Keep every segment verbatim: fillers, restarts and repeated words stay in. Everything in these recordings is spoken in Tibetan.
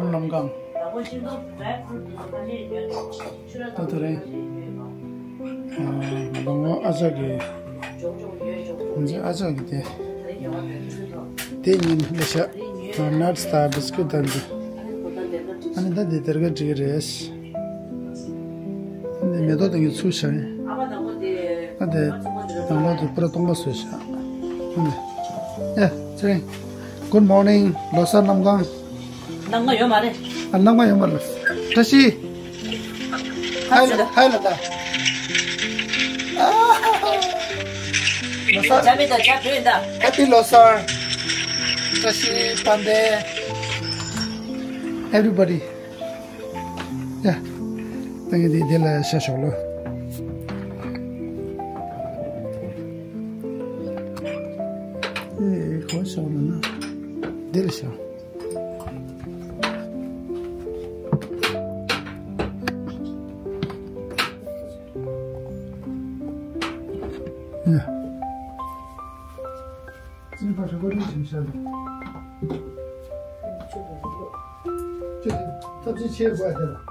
གནམ་གང་། ད་དེ་རིང་ལོ་ངོ་ཨ་ཅག་གི། ཨ་ཅག་གི་དེ། དེ་ཉིན་ལས་ཤག་ནཊ་སི་དང་བིས་ཀུཊ་དང་འདི། ཨ་ནི་ད་འདི་སྡེར་ཁ་སྒྲིག་གི་རེད། ཨ་ནི་མེ་ཏོག་དང་གི་ཚུལ་བཞག་ཡིན། ཨ་དེ་ནང་ལོགས་དེ་པུ་ར་སྟོང་པ་བཟོས་ཤག་ཨ་ནི། ཡ་ཚེ་རིང་། Good morning ལོ་གསར་གནམ་གང་། གནམ་གང་ཡོད་མ་རེད། ཨ་གནམ་གང་ཡོད་མ་རེད། བཀྲ་ཤིས། ཧའི་ལ་ཧའི་ལ་ད། ལོ་གསར། ཇ་མི་ད་ཇ་བོད་ད། Happy ལོ་གསར། བཀྲ་ཤིས་དཔལ་ལྡན། Everybody. ཡ། ད་ངས་འདི་འདི་ལ་ཤ་ཞོག་ལོ། ཨེ་གོ་ཞོག་ལ་ན། འདི་ལ་ཤ། ཡ། ཙི་པ་ཧྲི་གོ་རི་ཞིམ་ཤ་ལ། ཅི་ཐབས་ཤེས་ཆེ་དགོས་དེ་ལ།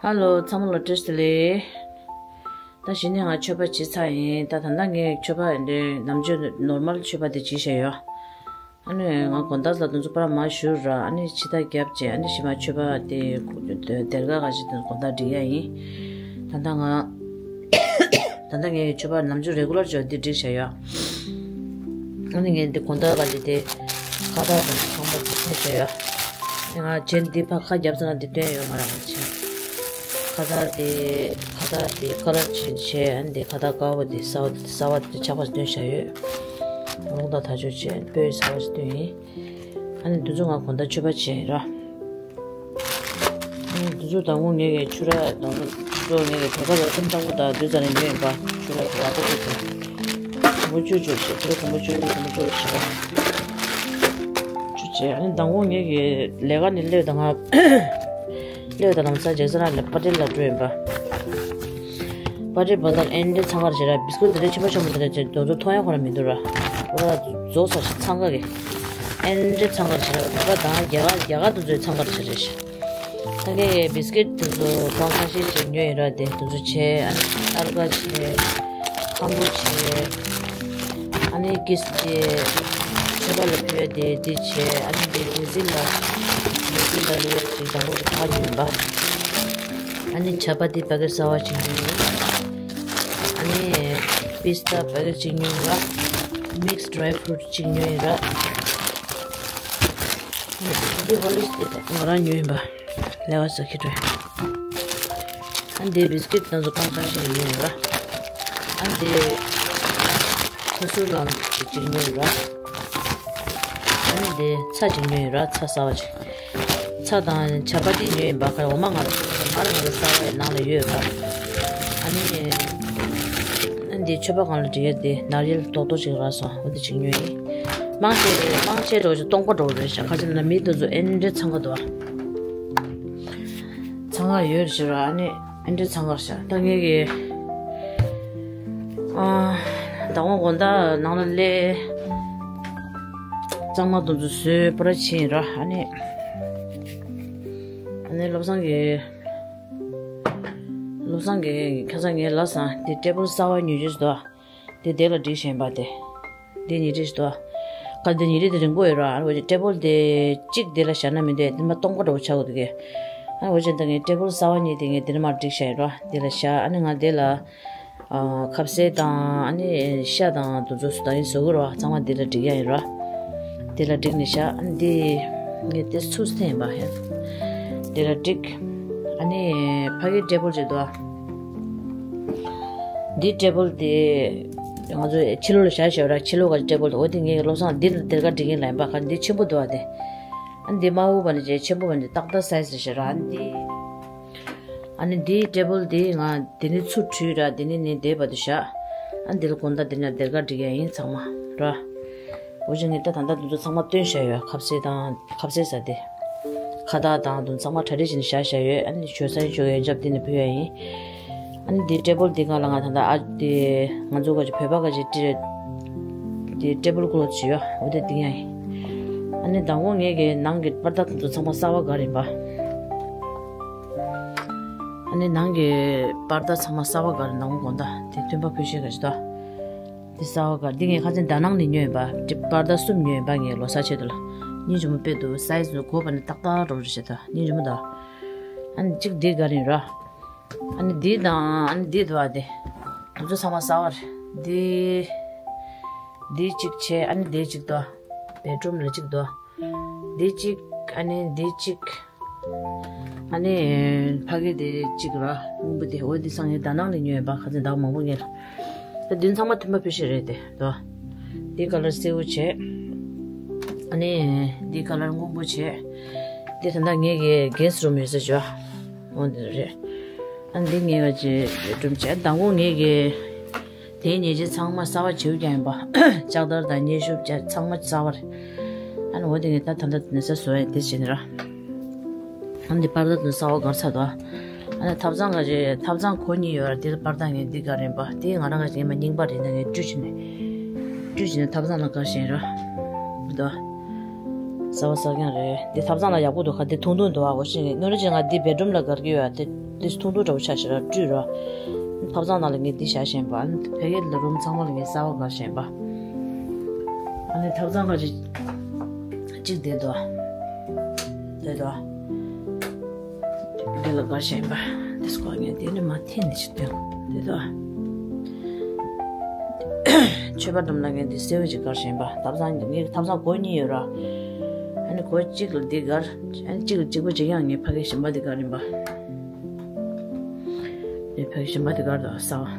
ཧ་ལོ། ཚང་མ་ལ་བཀྲ་ཤིས་བདེ་ལེགས། ད་གཞི་ནས་ང་མཆོད་པ་བྱས་ཚར་ཡིན། ད་ད་ལྟ་ངས་མཆོད་པ་འདི་ནམ་རྒྱུན་ནོར་མལ་མཆོད་པ་དེ་བྱས་བཞག་ཡོད། ཨ་ནི་ང་དགོང་དག་ལ་དེ་ཚོ་པར་མ་ཞུ་ར། ཨ་ནི་ཕྱི་ཟླ་བརྒྱབ་བྱས། ཨ་ནི་ཕྱི་མ་མཆོད་པ་དེ་སྡེར་ཁ་ཁ་ཅིག་དེ་དགོང་དག་སྒྲིག་ཡ་ཡིན། ད་ལྟ་ང་ད་ལྟ་ངའི་མཆོད་པ་ནམ་རྒྱུན་རེ་གུ་ལར་ཅིག་འདི་སྒྲིག་བཞག་ཡོད། ཨ་ནི་ངས་འདི་དགོང་དག་ལ་འདི་དེ་ཁ་བཏགས་དང་ཚང་མ་འདི་ཕུད་བཞག་ཡོད། ང་རྗེས་འདི་ཕར་ཁ་བརྒྱབ་ཚར་ན་འདི་སྟོན་ཡོད་མ་རེད་པ། ཁ་བཏགས་དེ་ཁ་བཏགས་དེ་ཁ་ལར་ཆེན་བྱས། ཨ་ནི་འདི་ཁ་བཏགས་དཀར་པོ་དེ་གསར་པ་གསར་པ་དེ་ཆག་པ་ཞིག་སྟོན་བཞག་ཡོད། རླུང་རྟ་དར་ལྕོག་བྱས། སྤོས་གསར་པ་ཞིག་སྟོན་ཡིན། ཨ་ནི་འདི་ཚོ་ང་དགོང་དག་མཆོད་པ་བྱས་ཡིན་ར། ཨ་ནི་འདི་ཚོ་དང་པོ་ངེད་ཀྱི་ཆུ་ར་དང་པོ་ཆུ་ར་ངེད་ཀྱི་བོད་ཁ་ལ་སེམས་དང་པོ་དང་དུས་ཙམ་ནས་ཉོས་ཡིན་པ། ཆུ་ར་དེ་ལ་ཁོ་ཁོ་ཁོ་གོམ་པ་བཅུ་བཅུ་བྱས། ཆུ་ར་གོམ་པ་བཅུ་བཅུ་གོམ་པ་བཅུ་བྱས་པ། བཅུ་བྱས། ཨ་ནི་དང་པོ་ངེད་ཀྱི་ལས་ཀ་ནས་སླེབས་དང་ང་། སླེབས་དང་ལམ་སང་རྗེས་ས་ལ་པར་ཊི་ལ་འགྲོ་ཡིན་པ། པར་ཊི་བར་དང་ཨེ་འདྲ་འཚང་ཁ་བྱེད་ར། བིས་ཀུཊ་དེ་འདྲ་ཆེན་པོ་ཆེན་པོ་དེ་འདྲ་བྱེད་དུས་ཚོད་མཐོང་ཡ་ཁོ་རང་མི་འདུག་ར། ཁོ་ར་རྫོགས་ས་ཞིག་འཚང་ཁ་གི། ཨེ་འདྲ་འཚང་ཁ་བྱེད་ར། བོད་པ་དང་རྒྱ་གར་རྒྱ་གར་དེ་ཚོས་འཚང་ཁ་བྱེད་རེད་ཤག་ད་ངས་བིས་ཀུཊ་དེ་ཚོ་གང་ཁ་ཤས་ཤིག་ཉོས་ཡིན་ར། དེ་དེ་ཚོ་བྱས། ཨ་ནི་སྣར་ཀ་བྱས། ཁམ་བུ་བྱས། ཨ་ནི་ཀིས་དེ་མཆོད་པ་ལ་ཕུལ་ཡ་དེ་དེ་བྱས། ཨ་ནི་དེ་དེ་ཟིན་ལ་དེ་ཟིན་ལ་ལུས་ཅིག་དང་པོ་དེ་ཕར་ཉོས་པ། ཨ་ནི་ཆ་པ་ཏི་པ་ཀེ་སི་གསར་པ་གཅིག་ཉོས་ཡིན། ཨ་ནི་པི་སྟ་པ་ཀེ་སི་གཅིག་ཉོས་ཡིན་ར། མིག་སི་ཌི་རའི་ཕུ་རུ་ཊི་གཅིག་ཉོས་ཡིན་ར། འདི་ཧོར་ལིག་སི་འདི་ང་རང་ཉོས་ཡིན་པ། ལེ་བ་ས་ཁི་ཏྲེ། ཨ་འདི་བིས་ཀིཊ་དང་ཚོ་གང་གང་ཞིག་ཉོས་ཡིན་ར། ཨ་འདི་ཆུ་སོ་དང་གཅིག་ཉོས་ཡིན་ར། ཨ་ནི་འདི་ཚྭ་གཅིག་ཉོས་ཡིན་ར། ཚྭ་གསར་པ་གཅིག་ཚྭ་དང་ཆ་པ་ཏི་ཉོས་ཡིན་པ། ཁ་འོ་མ་ང་རང་ང་རང་ང་རང་གསར་པ་ནང་ལ་ཡོད་ར། ཨ་ནི་ཨ་འདི་མཆོད་པ་སྒང་ལ་འབྲི་ཡོད་དེ་ནར་ཡེལ་རྡོག་རྡོག་ཅིག་རག་སོང་། འོ་དེ་གཅིག་ཉོས་ཡིན། མང་ཆེ་མང་ཆེ་འགྲོ་ཅིག་སྟོང་པ་འགྲོ་རེད་ཤག་ཁ་ཅིག་ན་མི་དེ་ཚོ་ཨེ་འདྲ་འཚང་ཁ་འདུག་ཨ། འཚང་ཁ་ཡོད་ཤག་ར། ཨ་ནི་ཨེ་འདྲ་འཚང་ཁ་ཤག་ད་ངེད་ཀྱི་ཨ་ད་དགོང་དགོང་དག་ནང་ལ་སླེབས། གཙང་མ་དེ་ཚོ་བཟོས་པར་ཕྱིན་ར། ཨ་ནི་ཨ་ནི་བློ་བཟང་གིས་བློ་བཟང་གིས་ཁ་སང་ངའི་ལ་སང་དེ་ཊེ་བལ་གསར་པ་ཉོས་ཀྱི་འདུག་དེ་དེ་ལ་སྒྲིག་བཞིན་པ་དེ། དེ་ཉིན་རེ་ཞིག་ཏུ། ག་དེ་ཉིན་རེ་དེ་རིང་པོ་ཡོད་ར། ཨ་ནི་འོ་ཅིག་ཊེ་བལ་དེ་གཅིག་དེ་ལ་བཞག་ན་མི་འདོད། དེ་མ་སྟོང་པ་འདྲ་པོ་ཆགས་འདུག་གས། ཨ་ནི་འོ་ཅིག་ད་ངས་ཊེ་བལ་གསར་པ་གཉིས་དེ་ངས་དེ་ནས་མར་སྒྲིག་བཞག་ཡིན་ར། དེ་ལ་བཞག་ཨ་ནི་ང་དེ་ལ་ཨ་ཁ་ཟས་དང་ཨ་ནི་ཤ་དང་དེ་ཚོ་ད་ཡིན་བཟོ་གི་ར། ཚང་མ་དེ་ལ་སྒྲིག་ཡ་ཡིན་ར། དེ་ལ་སྒྲིག་ནས་བཞག་ཨ་ནི་དེ་ངས་དེ་ཚུགས་ཐེངས་པ་ཡ། དེ་ལ་སྒྲིག་ཨ་ནི་ཕ་གི་ཊེ་བལ་ཅིག་འདུག་ཨ། འདི་ཊེ་བལ་དེ་ང་ཚོ་ཕྱི་ལོགས་ལ་བཞག་བཞག་ར། ཕྱི་ལོགས་ག་ཊེ་བལ་དེ་འོ་དེ་ངས་བློ་བཟང་འདི་ལ་སྡེར་ཁ་སྒྲིག་གིན་ལ་ཡིན་པ། ག་འདི་ཆེན་པོ་འདུག་ཨ་དེ། ཨ་འདི་དམར་པོ་བ་ནི་ཆེན་པོ་བ་ནི་ཏག་ཏག་སའི་ཛི་བཞག་ར། ཨ་འདི་ཨ་ནི་འདི་ཊེ་བལ་འདི་ང་འདི་ནི་ཚུར་བྲུས་ར། འདི་ནི་ནི་འདས་བར་དུ་བཞག་ཨ་འདི་ལ་དགོང་དག་འདི་ན་སྡེར་ཁ་སྒྲིག་ཡ་ཡིན་ཚང་མ་ར། འོ་ཅི་ངས་ད་ད་ལྟ་འདི་ཚོ་ཚང་མ་བཏོན་བཞག་ཡོད། ཁ་ཟས་དང་ཁ་ཟས་ཟ་དེ། ཁ་བཏགས་དང་དུ་ཚང་མ་གྲ་སྒྲིག་བྱས་ནས་བཞག་བཞག་ཡོད། ཨ་ནི་ཞོ་ས་ཞོ་ཡོན་ཆབ་འདི་ནས་ཕུལ་ཡ་ཡིན། ཨ་ནི་འདི་ཊེ་བལ་འདི་སྒང་ལ་ང་ད་ལྟ་ཨ་དེ་ང་ཚོ་ག་ཅིག་བོད་པ་ག་ཅིག་ཏི་རེད། འདི་ཊེ་བལ་ཀོ་ལོཐ་ཞིག་ཡོད། འོ་དེ་འདི་ཡ་ཡིན། ཨ་ནི་མདང་དགོང་ངེད་ཀྱི་ནང་གི་པར་ད་དེ་ཚོ་ཚང་མ་གསར་པ་ག་རེད་པ། ཨ་ནི་ནང་གི་པར་ད་ཚང་མ་གསར་པ་ག་རེད། མདང་དགོང་དགོང་དག་དེ་སྟོན་པ་ཕུལ་ཤེས་ག་ཅིག་ད། འདི་གསར་པ་ག་འདི་ངས་ཁ་སང་ད་ནང་ནས་ཉོས་ཡིན་པ། འདི་པར་ད་གསུམ་ཉོས་ཡིན་པ། ངས་ལོ་གསར་ཆེད་དུ་ལ། སྙིང་རྗེ་མོ་དཔེ་འདུག་སའི་ཛི་ཚོ་གོ་བ་ནི་ཏག་ཏག་རོ་རེ་བྱེད་ད། སྙིང་རྗེ་མོ་ད། ཨ་ནི་གཅིག་འདི་ག་རེད་ར། ཨ་ནི་འདི་དང་ཨ་ནི་འདི་འདུག་ཨ་དེ། དེ་ཚོ་ཚང་མ་གསར་པ་རེད། འདི། འདི་གཅིག་བྱས། ཨ་ནི་འདི་གཅིག་འདུག་བེད་རུམ་ལ་གཅིག་འདུག་འདི་གཅིག་ཨ་ནི་འདི་གཅིག་ཨ་ནི་ཕ་གི་དེ་གཅིག་ར། སྔོན་པོ་དེ། འོ་དེ་སང་ངས་ད་ནང་ནས་ཉོས་ཡོད་པ། ཁ་ཚན་ད་མང་པོ་ངས་ལ། ད་དུང་ཚང་མ་མཐུན་པ་ཕུལ་ཤེས་རེད་དེ་དོ། འདི་ཁ་ལར་སེར་པོ་བྱས། ཨ་ནི་འདི་ཁ་ལར་སྔོན་པོ་བྱས། དེ་ད་ལྟ་ངས་གི་གེ་སི་རུམ་ཡོད་ས་བྱོས། འོ་འདི་རེད། ཨ་ནི་འདི་ངས་ག་ཅི་རུམ་བྱས། དང་པོ་ངས་གི་དེའི་ཉལ་ཆས་ཚང་མ་གསར་པ་བྱེའུ་རྐྱང་ཡིན་པ། ལྕགས་དར་དང་སྙན་ཞུ་བཅས་ཚང་མ་གསར་པ་རེད། ཨ་ནི་འོ་དེ་ངས་ད་ད་ལྟ་ནས་ས་བཟོ་ཡ་དེ་བྱས་ནས་ར། ཨ་ནི་པར་ད་དེ་གསར་པ་གར་ཚར་དོ། ཨ་ནི་ཐབ་ཚང་ག་ཅི་ཐབ་ཚང་གོ་གཉིས་ཡོད་ར། དེ་པར་ད་ངས་འདི་ག་རེད་པ། དེ་ང་རང་ག་ཅི་ངས་མ་རྙིང་པ་རེད་ན་ངས་བཀྲུས་བྱས་ནས། བཀྲུས་བྱས་ནས་ཐབ་ཚང་ལ་གར་བཞིན་ར། དོ། གསར་པ་གསར་རྐྱང་རེད། འདི་ཐབ་ཚང་ལ་ཡག་པོ་འདུག་ག་འདི་ཐུང་ཐུང་འདུག་ཨ། འོ་ཤེས་ནས་ནོར་ཅིག་ང་འདི་བེད་རུམ་ལ་གར་གི་ཡོད་ཨ། དེ་དེ་ཐུང་ཐུང་འདྲ་པོ་ཆགས་ཤག་ར། བཀྲུས་ར། ཐབ་ཚང་ནང་ལ་ངས་འདི་བཞག་བཞིན་པ། ཨ་ནི་ཕ་གི་ལ་རུམ་ཚང་མ་ལ་ངས་གསར་པ་གར་བཞིན་པ། ཨ་ནི་ཐབ་ཚང་ག་ཅི་གཅིག་བསྡད་འདུག་ཨ། བསྡད་འདུག་ཨ། འདི་ལ་གར་བཞིན་པ། འདི་སྐོར་ངས་འདི་ནི་མ་འཐེན་ནས་ཅིག་སྟོན་འདི་འདུག་ཨ། མཆོད་པ་སྒྲོམ་ལ་ངས་འདི་སེར་པོ་ཅིག་གར་བཞིན་པ། ཐབ་ཚང་ངས་ཐབ་ཚང་སྒོ་གཉིས་ཡོད་ར། ཨ་ནི་སྒོ་གཅིག་ལ་འདི་གར། ཨ་ནི་གཅིག་ལ་གཅིག་པ་ཅིག་ཡང་ངས་ཕ་གི་གཞན་པ་འདི་གར་ཡིན་པ། ངས་ཕ་གི་གཞན་པ་འདི་གར་དང་གསར་པ།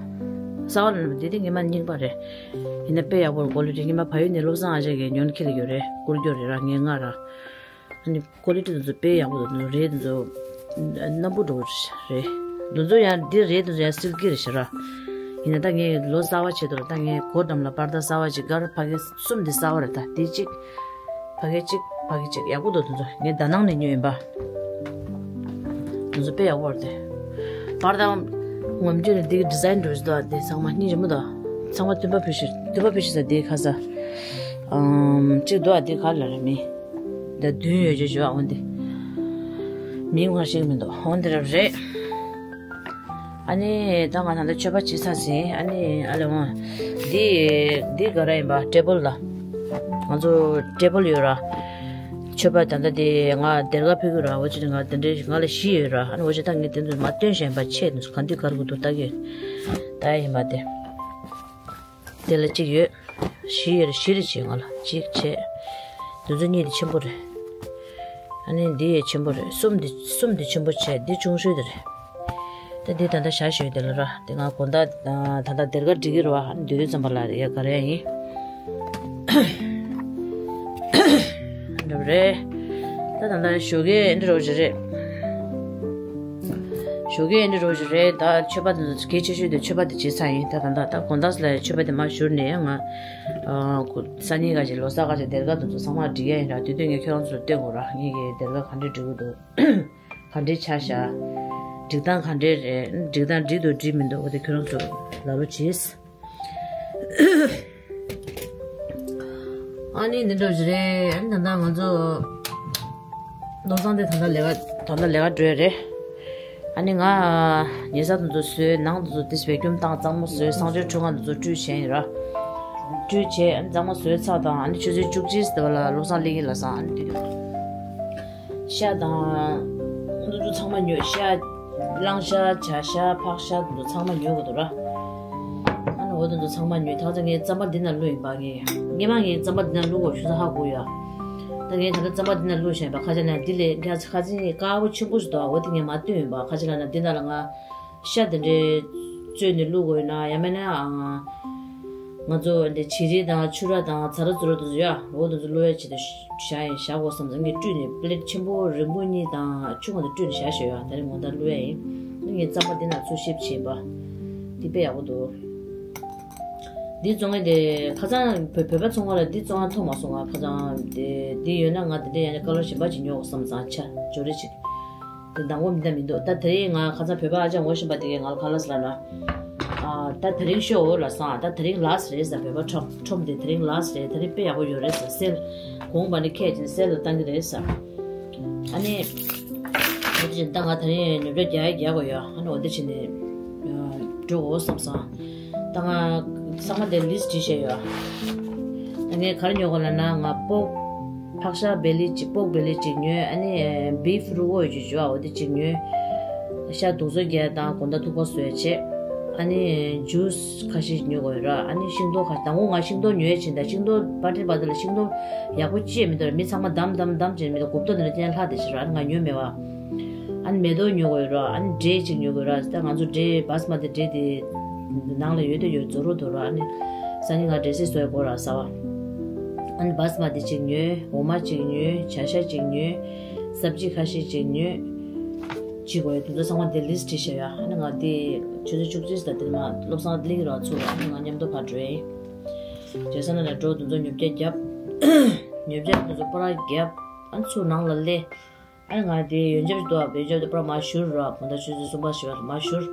གསར་པ་ལ་འདི་འདི་ངས་མ་རྙིང་པ་རེད། ཡིན་ན་དཔེ་ཡག་པོ་རེད། ཀོ་ལི་ཊི་ངས་མ་ཕ་ཡུལ་ནས་བློ་བཟང་ཨ་ཅག་གིས་ཉོ་ནས་འཁྱེར་ཡོད་རེད། བསྐུར་རྒྱུ་རེད་ར། ངས་ང་ར། ཨ་ནི་ཀོ་ལི་ཊི་དེ་ཚོ་དཔེ་ཡག་པོ་འདུག་རེད་དེ་ཚོ། རྣམ་པོ་འགྲོ་རེད། དེ་ཚོ་ཡང་འདི་རེད་དེ་ཚོ་ཡང་སིལ་ཀི་རེད་ཤག་ར། ཡིན་ན་ད་ངས་ལོ་གསར་པ་ཆེད་དུ་ལ་ད་ངས་སྒོ་འགྲམ་ལ་པར་ད་གསར་པ་ཅིག་གར། ཕ་གི་གསུམ་འདི་གསར་པ་རེད། ད་འདི་གཅིག་ཕ་གི་གཅིག་ཕ་གི་གཅིག་ཡག་པོ་འདུག་དེ་ཚོ་ངས་ད་ནང་ནས་ཉོས་ཡིན་པ། དེ་ཚོ་དཔེ་ཡག་པོ་རེད་དེ། པར་ད་ངོམ་རྒྱུ་ནི་འདི་གི་ཌི་ཛའིན་འགྲོ་བཞིན་འདུག་དེ་ཚང་མ་སྙིང་རྗེ་མོ་འདུག་ཚང་མ་མཐུན་པ་ཕུལ་ཤིག་མཐུན་པ་ཕུལ་ཤིག་ཟེར། དེ་ཁ་ས་ཨམ་གཅིག་འདུག་ཨ། དེ་ག་ལ་རེད་མི། ད་བདུན་ཡོད་ཅེས་བྱོས་ཨ། འོན་ཏེ་མིང་ང་ཤེས་ཀྱི་མི་འདུག་འོན་ཏེ་རབ་རེད། ཨ་ནི་ད་ང་ད་ལྟ་མཆོད་པ་བྱེད་ཚར་ཟིན། ཨ་ནི་ཨ་ལེ་འོང་འདི་འདི་ག་རེ་ཡིན་པ། ཊེ་བལ་ལ་ང་ཚོ་ཊེ་བལ་ཡོད་ར། མཆོད་པ་ད་ལྟ་དེ་ང་སྡེར་ཁ་ཕུལ་གི་ར། འོ་ཅི་ང་དེ་འདྲའི་ང་ལ་བཞི་ཡོད་ར། ཨ་ནི་འོ་ཅི་ད་ངས་དེ་ཚོ་མ་སྟོན་བཞིན་པ་ཆེ་ནས་ག་འདི་གར་གུ་འདུག་ལྟ་གི་ད་ཡིན་པ་དེ། དེ་ལ་གཅིག་ཡོད། བཞི་ཡོད་རེད། བཞི་རེད་བྱས་ང་ལ་གཅིག་བྱས། འདི་ཚོ་གཉིས་དེ་ཆེན་པོ་རེད། ཨ་ནི་འདི་ཡས་ཆེན་པོ་རེད། གསུམ་འདི་གསུམ་འདི་ཆེན་པོ་བྱས། འདི་ཆུང་ཤོས་དེ་རེད། ད་འདི་ད་ལྟ་བཞག་ཞོད་དེ་ལ་ར། དེ་ང་དགོང་དག་ད་ལྟ་སྡེར་ཁ་སྒྲིག་གི་རེད་བ། ཨ་ནི་འདི་དུས་ཙམ་པ་ལ་ཡ་ག་རེ་ཡིན། འགྲོ་རེད། ད་ད་ལྟ་ཞོགས་ཀས་འདི་རོགས་ཞིག་རེད། ཞོགས་ཀས་འདི་རོགས་ཞིག་རེད། ད་མཆོད་པ་དེ་ཚོ་གལ་ཆེ་ཤོས་དེ་མཆོད་པ་དེ་བྱེད་ཚར་ཡིན། ད་ད་ད་ད་དགོང་དག་ལ་མཆོད་པ་དེ་མ་ཞུར་ནས་ང་ཨ་སང་ཉིན་ག་ཅིག་ལོ་གསར་ག་ཅིག་སྡེར་ཁ་དེ་ཚོ་ཚང་མ་སྒྲིག་ཡ་ཡིན་ར། དེ་དུས་ངས་ཁྱོད་རང་ཚོར་སྟོན་དགོས་ར། ངེད་ཀྱི་སྡེར་ཁ་ག་འདྲས་སྒྲིག་གི་འདུག་ག་འདྲས་ཆ་བཞག་སྒྲིག་སྟངས་ག་འདྲས་རེད། སྒྲིག་སྟངས་འགྲིག་འདུག་འགྲིག་མི་འདུག་འོ་དེ་ཁྱོད་རང་ཚོ་ལབ་རོགས་གྱིས། ཨ་ནི་འདི་འདྲ་ཞིག་རེད། ཨ་ནི་ད་ལྟ་ང་ཚོ་བློ་བཟང་དེ་ད་ལྟ་ལས་ཀ་ད་ལྟ་ལས་ཀ་འགྲོ་ཡ་རེད། ཨ་ནི་ང་ཉལ་ས་དེ་ཚོ་བཟོས། ནང་དེ་ཚོ་ཏིས་བེ་ཀྱུམ་བཏང་། གཙང་མ་བཟོས། གསང་སྤྱོད་ཁྲུས་ཁང་དེ་ཚོ་བཀྲུས་བྱས་ཡིན་ར། བཀྲུས་བྱས་ཨ་ནི་གཙང་མ་བཟོས་ཚར་དང་། ཨ་ནི་ཆུ་ཚོད་བཅུ་གཅིག་ཙམ་པ་ལ་བློ་བཟང་སླེབས་ཀྱི་ལབ་སོང་། ཨ་ནི་དེ་དུས་ཤ་དང་འདི་ཚོ་ཚང་མ་ཉོས། ཤ་གླང་ཤ་བྱ་ཤ་ཕག་ཤ་འདི་ཚོ་ཚང་མ་ཉོ་དགོས་འདུག་ར། ཨ་ནི་འོ་དེ་ཚོ་ཚང་མ་ཉོས། ད་ཆ་ངས་རྩམ་པ་འདི་ན་བླུགས་ཡིན་པ། ངས་སྔོན་མ་ངས་རྩམ་པ་འདི་ན་བླུགས་དགོས་ཞུ་ས་ཧ་གོ་ཡོད། ད་ངས་ད་ལྟ་རྩམ་པ་འདི་ན་བླུགས་བཞག་ཡིན་པ། ཁ་ཆེ་ན་འདི་ལས་ཁ་ཆེ་ཁ་ཆེ་དཀར་པོ་ཆེན་པོ་ཞིག་འདུག་འོ་དེ་ངས་མ་བཏོན་ཡིན་པ། ཁ་ཆེ་ལ་ན་འདི་ན་ལ་ང་ཤ་དེ་འདྲའི་བཙོས་ནས་བླུགས་དགོས་ཡོད་ན། ཡང་མིན་ན་ཨ་ང་ཚོ་འདི་བྱི་རིལ་དང་ཆུ་ར་དང་ཚ་ར་ཙུ་ར་དེ་ཚོ་ཡ། འོ་དེ་ཚོ་བླུགས་ཡ་ཆེད་དུ་བཞག་ཡིན། བཞག་དགོས་བསམ་ཙང་ངས་བཀྲུས་ནས་པི་ལེ་ཊི་ཆེན་པོ་རིང་པོ་གཉིས་དང་ཆུང་བ་དེ་བཀྲུས་ནས་བཞག་བཞག་ཡ། ད་རེས་དགོང་དག་བླུགས་ཡ་ཡིན། ངས་རྩམ་པ་འདི་ན་ཚུར་ཤེབ་བྱས་པ། འདི་དཔེ་ཡག་པོ་འདུག་འདི་བཙོང་ཡ་དེ་ཁ་སང་བོད་བོད་པ་ཚོང་ཁང་ལ་འདི་བཙོང་ཡ་མཐོང་མ་སོང་ང་། ཁ་སང་དེ་འདི་ཡོད་ན་ང་དེ་འདྲ་ཡང་ནས་ཀ་ལོ་གཞན་པ་ཅིག་ཉོ་དགོས་བསམ་ཙང་ཆ་འཇོག་རེ་ཅིག་དེ་མདང་དགོང་མི་འདའ་མི་འདུག་ད་དེ་རིང་ང་ཁ་སང་བོད་པ་ཨ་ཅག་ངོ་ཤེས་པ་དེ་གས་ང་ལ་ཁ་ལག་ཟ་ལབ་ན། ཨ་ད་དེ་རིང་ཤོག་འོ་ལབ་སོང་། ཨ་ད་དེ་རིང་ལ་སི་རེད་ཟེར། བོད་པ་ཁྲོམ་ཁྲོམ་དེ་དེ་རིང་ལ་སི་རེད། དེ་རིང་དཔེ་ཡག་པོ་ཡོད་རེད་ཟེར། སེལ་གོང་པ་ནི་ཁས་ཀྱིས་སེལ་ལ་བཏང་གི་རེད་ཟེར། ཨ་ནི་འོ་དེ་བཞིན་ད་ང་དེ་རིང་ཉོ་སྒྲ་རྒྱག་རྒྱག་དགོས་ཡོད། ཨ་ནི་འོ་དེ་བྱས་ནས་འགྲོ་དགོས་བསམ་སོང་། ད་ང་ཚང་མ་དེ་ལིས་བྲིས་བཞག་ཡོད། ད་ངས་ག་རེ་ཉོ་དགོས་ལབ་ན། ང་པོག་ཕག་ཤ་བེ་ལི་གཅིག་པོག་བེ་ལི་གཅིག་ཉོས། ཨ་ནི་བིབ་རུ་བོ་ཡོད་ཅིག་བྱོས། འོ་དེ་གཅིག་ཉོས། ཤ་དུག་ཚོད་རྒྱག་དང་དགོང་དག་ཐུག་པ་བཟོས་བྱས། ཨ་ནི་ཇུས་ཁ་ཤས་ཉོ་དགོས་ར། ཨ་ནི་ཤིང་ཏོག་ཁ་ཤས། དང་པོ་ང་ཤིང་ཏོག་ཉོས་ཕྱིན། ད་ཤིང་ཏོག་པ་ཏི་པ་ཏི་ལ་ཤིང་ཏོག་ཡག་པོ་ཅིག་མི་འདུག་ར། མི་ཚང་མ་བསྡམས་བསྡམས་བསྡམས་བྱས། མི་འདུག་གོབ་ཏོ་འདི་འདྲ་ཅན་ལྷག་བསྡད་ཤག་ར། ཨ་ནི་ང་ཉོས་མེད་བ། ཨ་ནི་མེ་ཏོག་ཉོ་དགོས་ར། ཨ་ནི་འབྲས་ཅིག་ཉོ་དགོས་ར། ད་ང་ཚོ་འབྲས་བཱ་སི་མ་ཏི་འབྲས་དེ་ནང་ལ་ཡོད་དེ་ཡོད། རྫོགས་འགྲོ་འདུག་ར། ཨ་ནི་སང་ཉིན་ང་འབྲས་སིལ་བཟོ་ཡ་དགོས་ར་ཟ་བ། ཨ་ནི་བཱ་སི་མ་ཏི་ཅིག་ཉོས། འོ་མ་ཅིག་ཉོས། བྱ་ཤ་ཅིག་ཉོས། སབ་ཇི་ཁ་ཤས་ཅིག་ཉོས། ཅིག་དགོས་ཡ་དེ་ཚོ་ཚང་མ་དེ་ལིས་བྲིས་བཞག་ཡ། ཨ་ནི་ང་དེ་ཆུ་ཚོད་བཅུ་གཅིག་དང་དེ་མ་བློ་བཟང་གླིང་ར་ཚུར་ར། ཨ་ནི་ང་མཉམ་དུ་ཕར་འགྲོ་ཡ་ཡིན། རྒྱལ་ས་ན་ལ་འགྲོ། དེ་ཚོ་ཉོ་ཆ་བརྒྱབ། ཉོ་ཆ་དེ་ཚོ་པར་བརྒྱབ། ཨ་ནི་ཚུར་ནང་ལ་སླེབས། ཨ་ནི་ང་དེ་ཡོན་ཆབ་ཅིག་འདུག་ཨ། ཡོན་ཆབ་དེ་པར་མར་བཞུར་ར། དགོང་དག་ཆུ་ཚོད་གསུམ་པ་བཞི་པ་མར་བཞུར།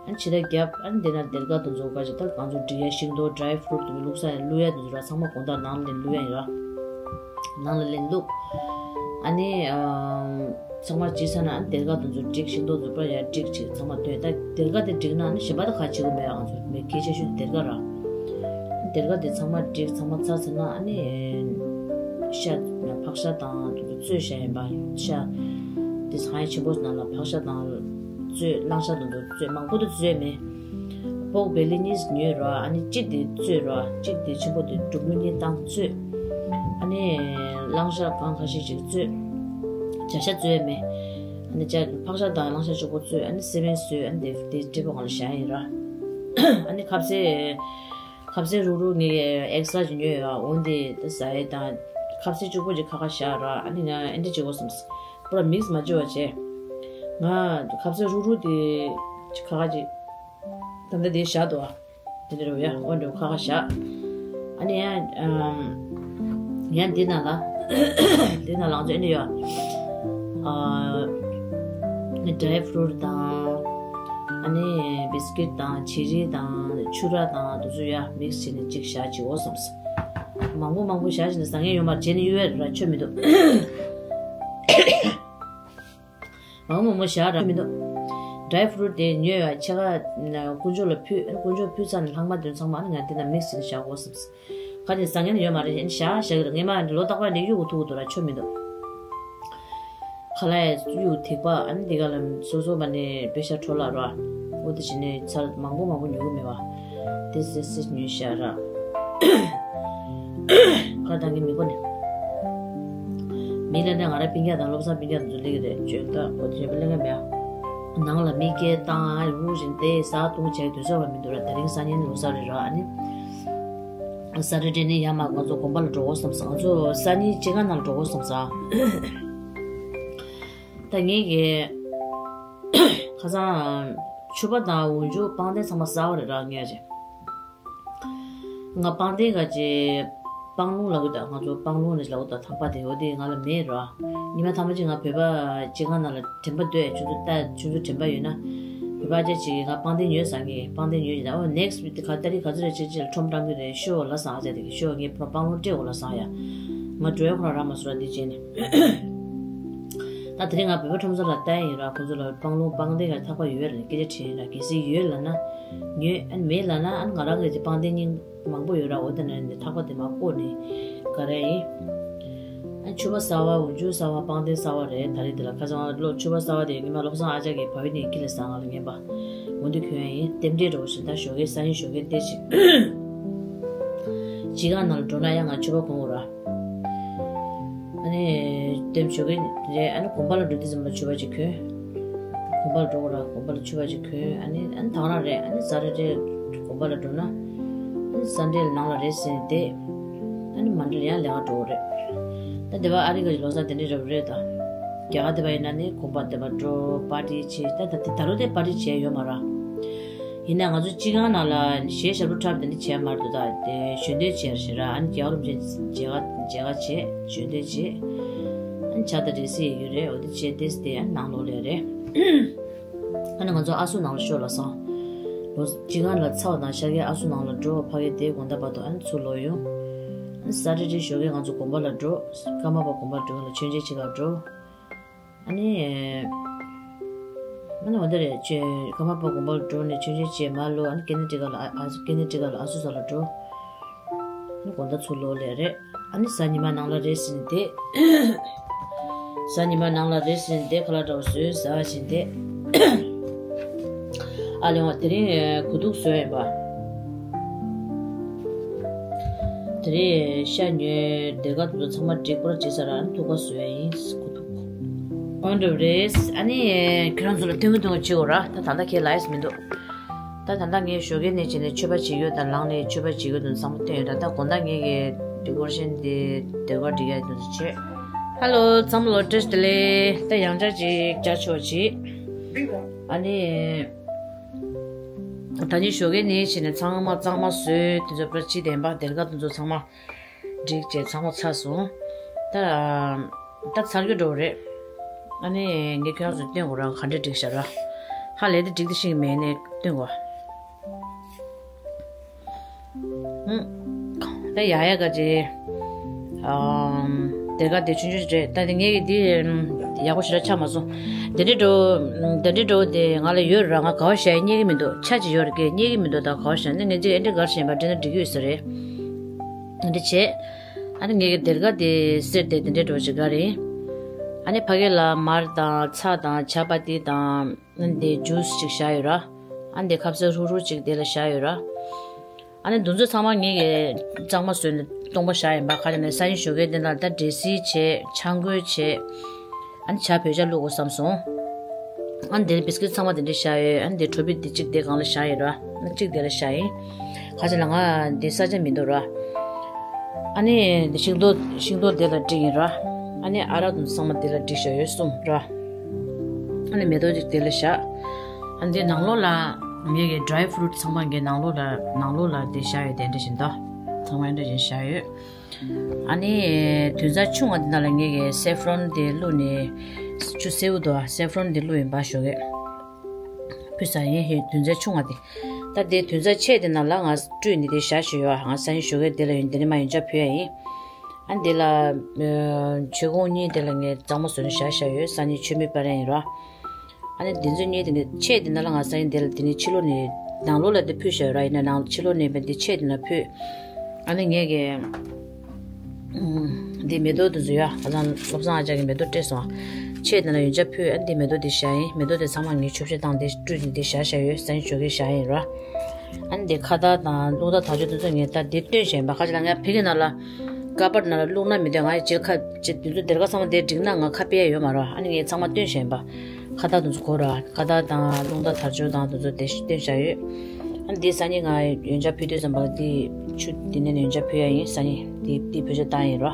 ཨ་ནི་ཕྱི་ལ་བརྒྱབ། ཨ་ནི་དེ་ན་སྡེར་ཁ་དེ་ཚོ་ག་ཅིག་ད་ང་ཚོ་སྒྲིག་ཡ་ཤིང་ཏོག་ཌི་རའི་ཕུ་རུ་ཊི་དེ་བླུགས་ས་ཡ་བླུགས་ཡ་དེ་ཚོ་ར་ཚང་མ་དགོང་དག་ནང་ལ་བླུགས་ཡ་ཡིན་ར། ནང་ལ་ལེན་བླུགས། ཨ་ནི་ཨམ་ཚང་མ་བྱས་ཚར་ན། ཨ་ནི་སྡེར་ཁ་དེ་ཚོ་བསྒྲིགས། ཤིང་ཏོག་དེ་ཚོ་པར་ཡར་བསྒྲིགས་བྱས་ཚང་མ་བཏོན། ད་སྡེར་ཁ་དེ་བསྒྲིགས་ན་ཨ་ནི་གཞན་པ་ད་ག་བྱེད་དགོས་མེད། ང་ཚོ་མི་གལ་ཆེ་ཤོས་དེ་སྡེར་ཁ་ར། སྡེར་ཁ་དེ་ཚང་མ་བསྒྲིགས། ཚང་མ་ཚར་ཚར་ན་ཨ་ནི་ཤ་ཕག་ཤ་དང་དེ་ཚོ་བཙོས་བཞག་ཡིན་པ། ཤ་དེ་ཧང་ཆེན་པོ་ནང་ལ་ཕག་ཤ་དང་བཙོས། གླང་ཤ་དང་དེ་ཚོ་བཙོས། མང་པོ་དེ་བཙོས་མེད། པོག་བེ་ལི་གཉིས་ཉོས་ར། ཨ་ནི་གཅིག་དེ་བཙོས་ར། གཅིག་དེ་ཆེན་པོ་དེ་འབྲུམ་བུ་གཉིས་བཏང་བཙོས། ཨ་ནི་གླང་ཤ་གང་ཁ་ཤས་ཅིག་བཙོས། བྱ་ཤ་བཙོས་མེད། ཨ་ནི་བྱ་ཕག་ཤ་དང་གླང་ཤ་གཅིག་པོ་བཙོས། ཨ་ནི་སི་པན་བཟོས། ཨ་ནི་དེ་དེ་ཀྲེ་པོ་ང་ལ་བཞག་ཡིན་ར། ཨ་ནི་ཁ་ཟས་ཁ་ཟས་རུག་རུག་ངས་ཨེག་སི་ཊ་ར་ཅིག་ཉོས་ཡོད། འོ་འདི་ཟ་ཡས་དང་ཁ་ཟས་གཅིག་པོ་ཅིག་ཁ་ཁ་བཞག་ར། ཨ་ནི་ང་ཨེ་འདྲ་བྱེད་དགོས་བསམས། པུ་ར་མིག་སི་མ་བྱེད་པ་བྱས། ང་ཁ་ཟས་རུག་རུག་དེ་ཁ་ཁ་ཅིག་ད་ལྟ་དེ་བཞག་འདུག་ཨ། དེ་འདྲ་རེད་ཡ། འོ་འདྲ་ཁ་ཁ་བཞག་ཨ་ནི་ཡ་ཨམ་ཡ་འདི་ནང་ལ་འདི་ནང་ལ་ང་ཚོ་ཨེ་འདྲ་ཡོད་ཨ། ཌ་རའི་ཕུ་རུ་ཊི་དང་། ཨ་ནི་བིས་ཀིཊ་དང་བྱི་རིལ་དང་ཆུ་ར་དང་དེ་ཚོ་ཡ་མིག་སི་བྱས་ནས་གཅིག་བཞག་ཅིག་འོ་བསམས། མང་པོ་མང་པོ་བཞག་བྱས་ནས་བཟང་ངན་ཡོད་མ་རེད། བྱས་ནས་གཡུག་ཡ་ར་ཆོ་མི་འདུག་མང་མང་མོ་བཞག་ར་མི་འདུག་ཌ་རའི་ཕུ་རུ་ཊི་དེ་ཉོས་ཡ་ཕྱེད་ཀ་དཀོན་མཆོག་ལ་ཕུལ། དཀོན་མཆོག་ཕུལ་ཚར་ནས་ལྷག་མ་དེ་ཚང་མ་ཨ་ནི་ང་འདི་ན་མིག་སི་བྱས་ནས་བཞག་འོ་བསམས། ཁ་ནས་བཟང་ངན་ཡོད་མ་རེད། ཨ་ནི་བཞག་བཞག་གི་རེད། ངས་མ་ཨ་ནི་ལོ་རྟག་པར་ནས་གཡུག་གུ་ཐུག་གི་འདུག་ར། ཆོ་མི་འདུག་ཁ་ལག་གཡུག་ཐིགས་པ། ཨ་ནི་འདི་ག་ལ་སོ་སོ་མ་ནས་པེ་ཤ་འཕྲོ་བརླག་ར། འོ་དེ་བྱས་ནས་ཚར་མང་པོ་མང་པོ་ཉོ་གི་མེད་པ། དེ་སེ་སེ་ཉོས་བཞག་ར། ཁ་བཏང་གི་མི་གོ་ནས། མི་ལ་ནས་ང་ར་སྤུན་ཀྱག་དང་བློ་བཟང་སྤུན་ཀྱག་དང་ཚོ་སླེབས་ཀྱི་རེད། བྱོན་ད་གོ་ཐོས་པ་ལེན་ག་མེད་ཨ། ནང་ལ་མི་སྐད་བཏང་ཨ་རུ་བཞིན་ཏེ་ཟ་བཏུང་བྱས་དུས་ཚོད་བ་མི་འདུག་ར། དེ་རིང་སང་ཉིན་ལོ་གསར་རེད་ར། ཨ་ནི་སེ་ཊར་ཌེ་ནས་ཡར་མར་ང་ཚོ་དགོན་པ་ལ་འགྲོ་དགོས་བསམ་སོང་། ང་ཚོ་སང་ཉིན་སྤྱི་ཁང་ནང་ལ་འགྲོ་དགོས་བསམ་སོང་། ད་ངས་ཀྱི་ཁ་སང་ཕྱུ་པ་དང་འོག་འཇུག་པང་གདན་ཚང་མ་ཟ་བ་རེད་ར། ངས་ཀྱི་ང་པང་གདན་ག་ཅེ་སྤང་ལུང་ལབ་གི་འདུག་ང་ཚོ་སྤང་ལུང་ནས་ལབ་གི་འདུག་ཐང་པ་དེ། འོ་དེ་ང་ལ་མེད་ར། ཉི་མ་ཐ་མ་ཅིག་ང་བོད་པ་སྤྱི་ཁང་ནང་ལ་དྲན་པ་འདོད་ཆུ་ཚོད་ལྟ་ཆུ་ཚོད་དྲན་པ་ཡོད་ན། བོད་པ་ཅག་ཅིག་གིས་ང་པང་གདན་ཉོས་བཟང་གི་པང་གདན་ཉོས་ཡིན་ད། འོ་ནེག་སི་ཝིག་ག་ཏ་རིག་ག་ཚོད་རེད་ཅེས་ཅེས་ལ་ཁྲོམ་བཀྲམ་གི་རེད། ཤོ་ལ་བཟང་ཨ་ཅག་དེ་གི་ཤོ་ངས་ཕར་སྤང་ལུང་སྤྲད་འོ་ལ་བཟང་ཡ། ང་འགྲོ་ཡ་ཁོ་རང་རག་མ་སོང་ར། འདི་བྱས་ནས་ད་དེ་རིང་ང་བོད་པ་ཁྲོམ་ས་ལ་ལྟ་ཡ་ཡིན་ར། ཁོ་ཚོ་ལ་སྤང་ལུང་པང་གདན་ག་ཐག་པ་ཡོད་རེད་སྐད་ཆ་དྲིས་ཡིན་ར། གལ་སྲིད་ཡོད་ལབ་ན་ཉོས། ཨ་ནི་མེད་ལབ་ན་ཨ་ནི་ང་རང་གི་པང་གདན་རྙིང་མང་པོ་ཡོད་ར། འོ་དེ་ནས་འདི་ཐག་པ་དེ་མར་བཀོག་ནས་ག་རེ་ཡིན། ཨ་ཕྱུ་པ་ཟ་བ་འོག་འཇུག་ཟ་བ་པང་གདན་ཟ་བ་རེད། ད་རེས་འདི་ལ་ཁ་སང་ལོ་ཕྱུ་པ་ཟ་བ་དེ་ཉི་མ་བློ་བཟང་ཨ་ཅག་གིས་བ་ཡི་ནས་ཁྱི་ལ་ཟ་ང་ལ་ངན་པ་འོ་འདི་གྱོན་ཡ་ཡིན། རྟེན་འབྲེལ་འགྲོ་བཞིན་ད་ཞོགས་ཀས་སང་ཉིན་ཞོགས་ཀས་བལྟས་ཤིག་སྤྱི་ཁང་ནང་ལ་འགྲོ་ན་ཡང་ང་ཕྱུ་པ་གོན་དགོས་ར། ཨ་ནི་དེ་ཞོགས་ཀས་རེད། ཨ་ནི་དགོན་པ་ལ་འགྲོ་དུས་ཙམ་ལ་ཕྱུ་པ་ཅིག་གྱོན། དགོན་པ་ལ་འགྲོ་དགོས་ར། དགོན་པ་ལ་ཕྱུ་པ་ཅིག་གྱོན། ཨ་ནི་ཨ་ནི་ཐང་རང་རེད། ཨ་ནི་ས་ཊར་ཌེ་དགོན་པ་ལ་འགྲོ་ན། ཨ་ནི་སན་ཌེ་ལ་ནང་ལ་རེད་ཟེར་ནས་བསྡད། ཨ་ནི་མན་ཌེ་ལ་ཡང་ལས་ཀ་འགྲོ་དགོས་རེད། ད་འདི་བ་ཨ་རི་ག་ལོ་གསར་དེ་འདྲའི་རབ་རེད་ད། རྒྱ་གར་དེ་བ་ཡིན་ན་ནི་དགོན་པ་དེ་བ་འགྲོ་པར་ཊི་བྱེད། ད་ད་དེ་ད་ལོ་དེ་པར་ཊི་བྱས་ཡོད་མ་ར། ཡིན་ན་ང་ཚོ་སྤྱི་ཁང་ནང་ལ་གཞས་ཞབས་བྲོ་འཁྲབ་དེ་འདྲ་བྱས་མ་རེད་འདུག་ད་དེ་ཞལ་འདོན་བྱས་རེད་ར། ཨ་ནི་རྒྱལ་བ་རིན་པོ་ཆེ་མཇལ་ཁ་མཇལ་ཁ་བྱས་ཞལ་འདོན་བྱས། ཨ་ནི་ཇ་དང་འབྲས་སིལ་ཡོད་རེད། འོ་དེ་བྱས་ཏེ་དེ་ཨ་ནི་ནང་ལོགས་ལ་རེད། ཨ་ནི་ང་ཚོ་ཨ་སུ་ནང་ལ་ཤོག་ལབ་སོང་། ལོ་སྤྱི་ཁང་ལ་ཚར་བ་དང་ཤར་གྱི་ཨ་སུ་ནང་ལ་འགྲོ། ཕ་གི་དེ་དགོང་དག་བར་དུ་ཨ་ནི་ཚུར་ལོག་ཡོང་། ཨ་ནི་ས་ཊར་ཌེ་ཞོགས་ཀས་ང་ཚོ་དགོན་པ་ལ་འགྲོ། ཀརྨ་པ་དགོན་པ་ལ་འགྲོ་ལ་མཆོད་མཇལ་བྱེད་གར་འགྲོ། ཨ་ནི། ཨ་ནི་འོ་འདི་རེད། ཆོས་ཀརྨ་པ་དགོན་པ་ལ་འགྲོ་ནས་མཆོད་མཇལ་བྱས་མར་ལོག་ཨ་ནི་ཀེ་ནེ་ཊི་ཀ་ལ་ཨ་ཨ་ཀེ་ནེ་ཊི་ཀ་ལ་ཨ་སུ་ས་ལ་འགྲོ། ཨ་ནི་དགོང་དག་ཚུར་ལོག་ལས་རེད། ཨ་ནི་གཟའ་ཉི་མ་ནང་ལ་རེད་ཟིན་ཏེ། གཟའ་ཉི་མ་ནང་ལ་རེད་ཟིན་ཏེ་ཁ་ལག་འདྲ་བོ་བཟོས་ཟ་བཞིན་ཏེ། ཨ་ལེ་བ་དེ་རིང་དགུ་ཐུག་བཟོས་ཡིན་པ། དེ་རིང་ཤ་ཉོས་སྡེར་ཁ་དེ་ཚོ་ཚང་མ་བསྒྲིགས་པོ་ར་བྱས་ཚར། ཨ་ནི་ཐུག་པ་བཟོས་ཡ་ཡིན། དགུ་ཐུག་ཨོ་འདྲ་བོ་རེད། ཨ་ནི་ཁྱེད་རང་ཚོ་ལ་སྟོན་གི་སྟོན་གི་བྱེད་དགོས་ར། ད་ད་ལྟ་ཁྱེད་ལ་ཡས་མི་འདུག་ད་ད་ལྟ་ངས་ཞོགས་ཀས་ནས་བྱས་ནས་མཆོད་པ་བྱེད་ཡོད་དང་ལངས་ནས་མཆོད་པ་བྱེད་ཡོད་དང་ཚང་མ་སྟོན་ཡོད། ད་ལྟ་དགོང་དག་ངས་ཀྱི་ཌེ་ཀོ་རེ་ཤན་དེ་སྡེར་ཁ་སྒྲིག་ཡ་དེ་ཚོ་བྱས། ཧ་ལོ་ཚང་མ་ལོ་བཀྲ་ཤིས་བདེ་ལེགས། ད་ཡང་བསྐྱར་ཅིག་བཅར་ཆོག་ཅིག་ཨ་ནི། ད་ནི་ཞོགས་ཀས་ནས་བྱས་ནས་ཚང་མ་གཙང་མ་བཟོས་དེ་ཚོ་པར་ཅི་བདེན་པ་སྡེར་ཁ་དེ་ཚོ་ཚང་མ་སྒྲིག་བྱས་ཚང་མ་ཚར་སོང་། ད་ད་ཚར་རྒྱུ་འགྲོ་རེད། ཨ་ནི་ངས་ཁྱོད་རང་ཚོ་སྟོན་དགོས་རང་ག་འདྲ་སྒྲིག་བཞག་ར། ཧ་ལས་དེ་སྒྲིག་དེ་ཤེས་ཀྱི་མེད་ནས་སྟོན་དགོས། ཧུམ། ད་ཡ་ཡ་ག་ཅེ། ཨམ། དེ་ག་དེ་ཆུང་ཆུང་རེད། ད་དེ་ངས་ཀྱི་དེ་ཡག་པོ་ཞེ་དྲག་ཆགས་མ་སོང་། དེ་འདྲའི་འགྲོ། དེ་འདྲའི་འགྲོ་དེ་ང་ལ་ཡོད་ར། ང་ག་བ་བཞག་རྙེད་ཀྱི་མི་འདུག་ཆ་ཅིག་ཡོད་རེད་ཀྱི་རྙེད་ཀྱི་མི་འདུག་ད་ག་བ་བཞག་ནི་ངས་ཅིག་ཨེ་འདྲ་གར་བཞག་པ་འདྲ་ན་འགྲིག་གི་ཡོད་ས་རེད། དེ་འདྲ་བྱས། ཨ་ནི་ངས་ཀྱི་དེར་ག་དེ་གསེར་དེ་དེ་འདྲའི་འགྲོ་ཅིག་ག་རེད། ཨ་ནི་ཕ་གི་ལ་མར་དང་ཚྭ་དང་ཇ་པ་ཏི་དང་། ཨ་ནི་དེ་ཇུས་ཅིག་བཞག་ཡོད་ར། ཨ་ནི་དེ་ཁ་ཟས་ཧྲུག་ཧྲུག་ཅིག་དེ་ལ་བཞག་ཡོད་ར། ཨ་ནི་འདུ་འཛོམས་ཚང་མ་ངེད་ཀྱིས་གཙང་མ་བཟོས་ནས་སྟོང་པ་བཞག་ཡིན་པ། ག་རེ་ནས་སང་ཉིན་ཞོགས་ཀས་འདི་ལ་ད་འབྲས་སིལ་བྱས་ཆང་གོས་བྱས། ཨ་ནི་ཇ་བོད་ཇ་བླུག་དགོས་བསམ་སོང་། ཨ་ནི་དེ་ནས་བིས་ཀིཊ་ཚང་མ་དེ་འདྲས་བཞག་ཡོད། ཨ་ནི་དེ་ཊོ་ཕི་དེ་གཅིག་དེ་སྒང་ལ་བཞག་ཡོད་ར། ཨ་ནི་གཅིག་དེ་ལ་བཞག་ཡིན། ག་རེ་ལ་ང་དེ་ས་ཆ་མི་འདུག་ར། ཨ་ནི་དེ་ཤིང་ཏོག་ཤིང་ཏོག་དེ་ལ་བསྒྲིགས་ཡིན་ར། ཨ་ནི་ཨ་རག་དང་ཚང་མ་དེ་ལ་བསྒྲིགས་བཞག་ཡོད་གསུམ་ར། ཨ་ནི་མེ་ཏོག་ཅིག་དེ་ལ་བཞག་ཨ་ནི་དེ་ནང་ལོགས་ལ་ངེད་ཀྱི་ཌ་རའི་ཕུ་རུ་ཊི་ཚང་མ་ངེད་ནང་ལོགས་ལ་ནང་ལོགས་ལ་དེ་བཞག་ཡོད། དེ་འདྲ་བཞིན་ད་ཚང་མ་འདྲ་བཞིན་བཞག་ཡོད། ཨ་ནི་དུད་འཛར་ཆུང་བ་འདི་ནང་ལ་ངེད་ཀྱི་སེ་ཕ་རོན་དེ་བླུགས་ནས་ཆུ་སེར་པོ་འདུག་སེ་ཕ་རོན་དེ་བླུགས་ཡིན་པ་ཞོགས་ཀས་ཕུལ་ས་ཡིན། ཧེ་དུད་འཛར་ཆུང་བ་དེ། ད་དེ་དུད་འཛར་ཆེ་དེ་ནང་ལ་ང་བཀྲུས་ནས་དེ་བཞག་བཞག་ཡོད། ང་སང་ཉིན་ཞོགས་ཀས་དེ་ལ་ཡོན་དེ་ནས་མ་ཡོན་ཆབ་ཕུལ་ཡ་ཡིན། ཨ་འདི་ལ། མཆོད་ཀོང་གཉིས་དེ་ལ་ངས་གཙང་མ་བཟོས་ནས་བཞག་བཞག་ཡོད། སང་ཉིན་མཆོད་མེ་སྤར་ཡ་ཡིན་ར། ཨ་ནི་འདི་ཚོ་གཉིས་དེ་ནས་ཆེ་དེ་ན་ལ་ང་སང་ཉིན་དེ་ལ་དེ་ནས་ཕྱི་ལོགས་ནས་ནང་ལོགས་ལ་དེ་ཕུལ་བཞག་ཡོད་ར། ཡིན་ན་ནང་ཕྱི་ལོགས་ནས་བན་དེ་ཆེ་དེ་ན་ཕུལ། ཨ་ནི་ངས་ཀྱི་ཨུམ། འདི་མེ་ཏོག་དེ་ཚོ་ཡ། ཁ་སང་བློ་བཟང་ཨ་ཅག་གིས་མེ་ཏོག་སྤྲད་སོང་། ཆེད་དེ་ན་ཡོན་ཆབ་ཕུལ། ཨ་ནི་འདི་མེ་ཏོག་འདི་བཞག་ཡིན། མེ་ཏོག་དེ་ཚང་མ་ངས་ཆུ་བཤལ་བཏང་། འདི་བཀྲུས་ནས་འདི་བཞག་བཞག་ཡོད། སང་ཉིན་ཞོགས་ཀས་བཞག་ཡིན་ར། ཨ་ནི་འདི་ཁ་བཏགས་དང་རླུང་རྟ་དར་ལྕོག་དེ་ཚོ་ངས་ད་འདི་བཏོན་བཞག་ཡིན་པ། ཁ་ཅིག་ལ་ངས་ཕ་གི་ནང་ལ་ཀ་པར་ནང་ལ་བླུགས་ན་མི་འདོད། ང་ཡི་རྗེས་ཁ་ཅིག་དེ་ཚོ་སྡེར་ཁ་ཚང་མ་འདི་བསྒྲིགས་ན་ང་ཁ་ཕྱེ་ཡ་ཡོད་མ་རེད། ཨ་ནི་ངས་ཚང་མ་བཏོན་བཞག་ཡིན་པ། ཁ་བཏགས་དེ་ཚོ་གོ་ར། ཁ་བཏགས་དང་རླུང་རྟ་དར་ལྕོག་དང་དེ་ཚོ་དེ་བཏོན་བཞག་ཡོད། ཨ་ནི་འདི་སང་ཉིན་ང་ཡོན་ཆབ་ཕུལ་དུས་ཙམ་པ་ལ་འདི་ཆུ་འདི་ནས་ཡོན་ཆབ་ཕུལ་ཡ་ཡིན། སང་ཉིན་འདི་འདི་བེད་སྤྱོད་བཏང་ཡིན་ར།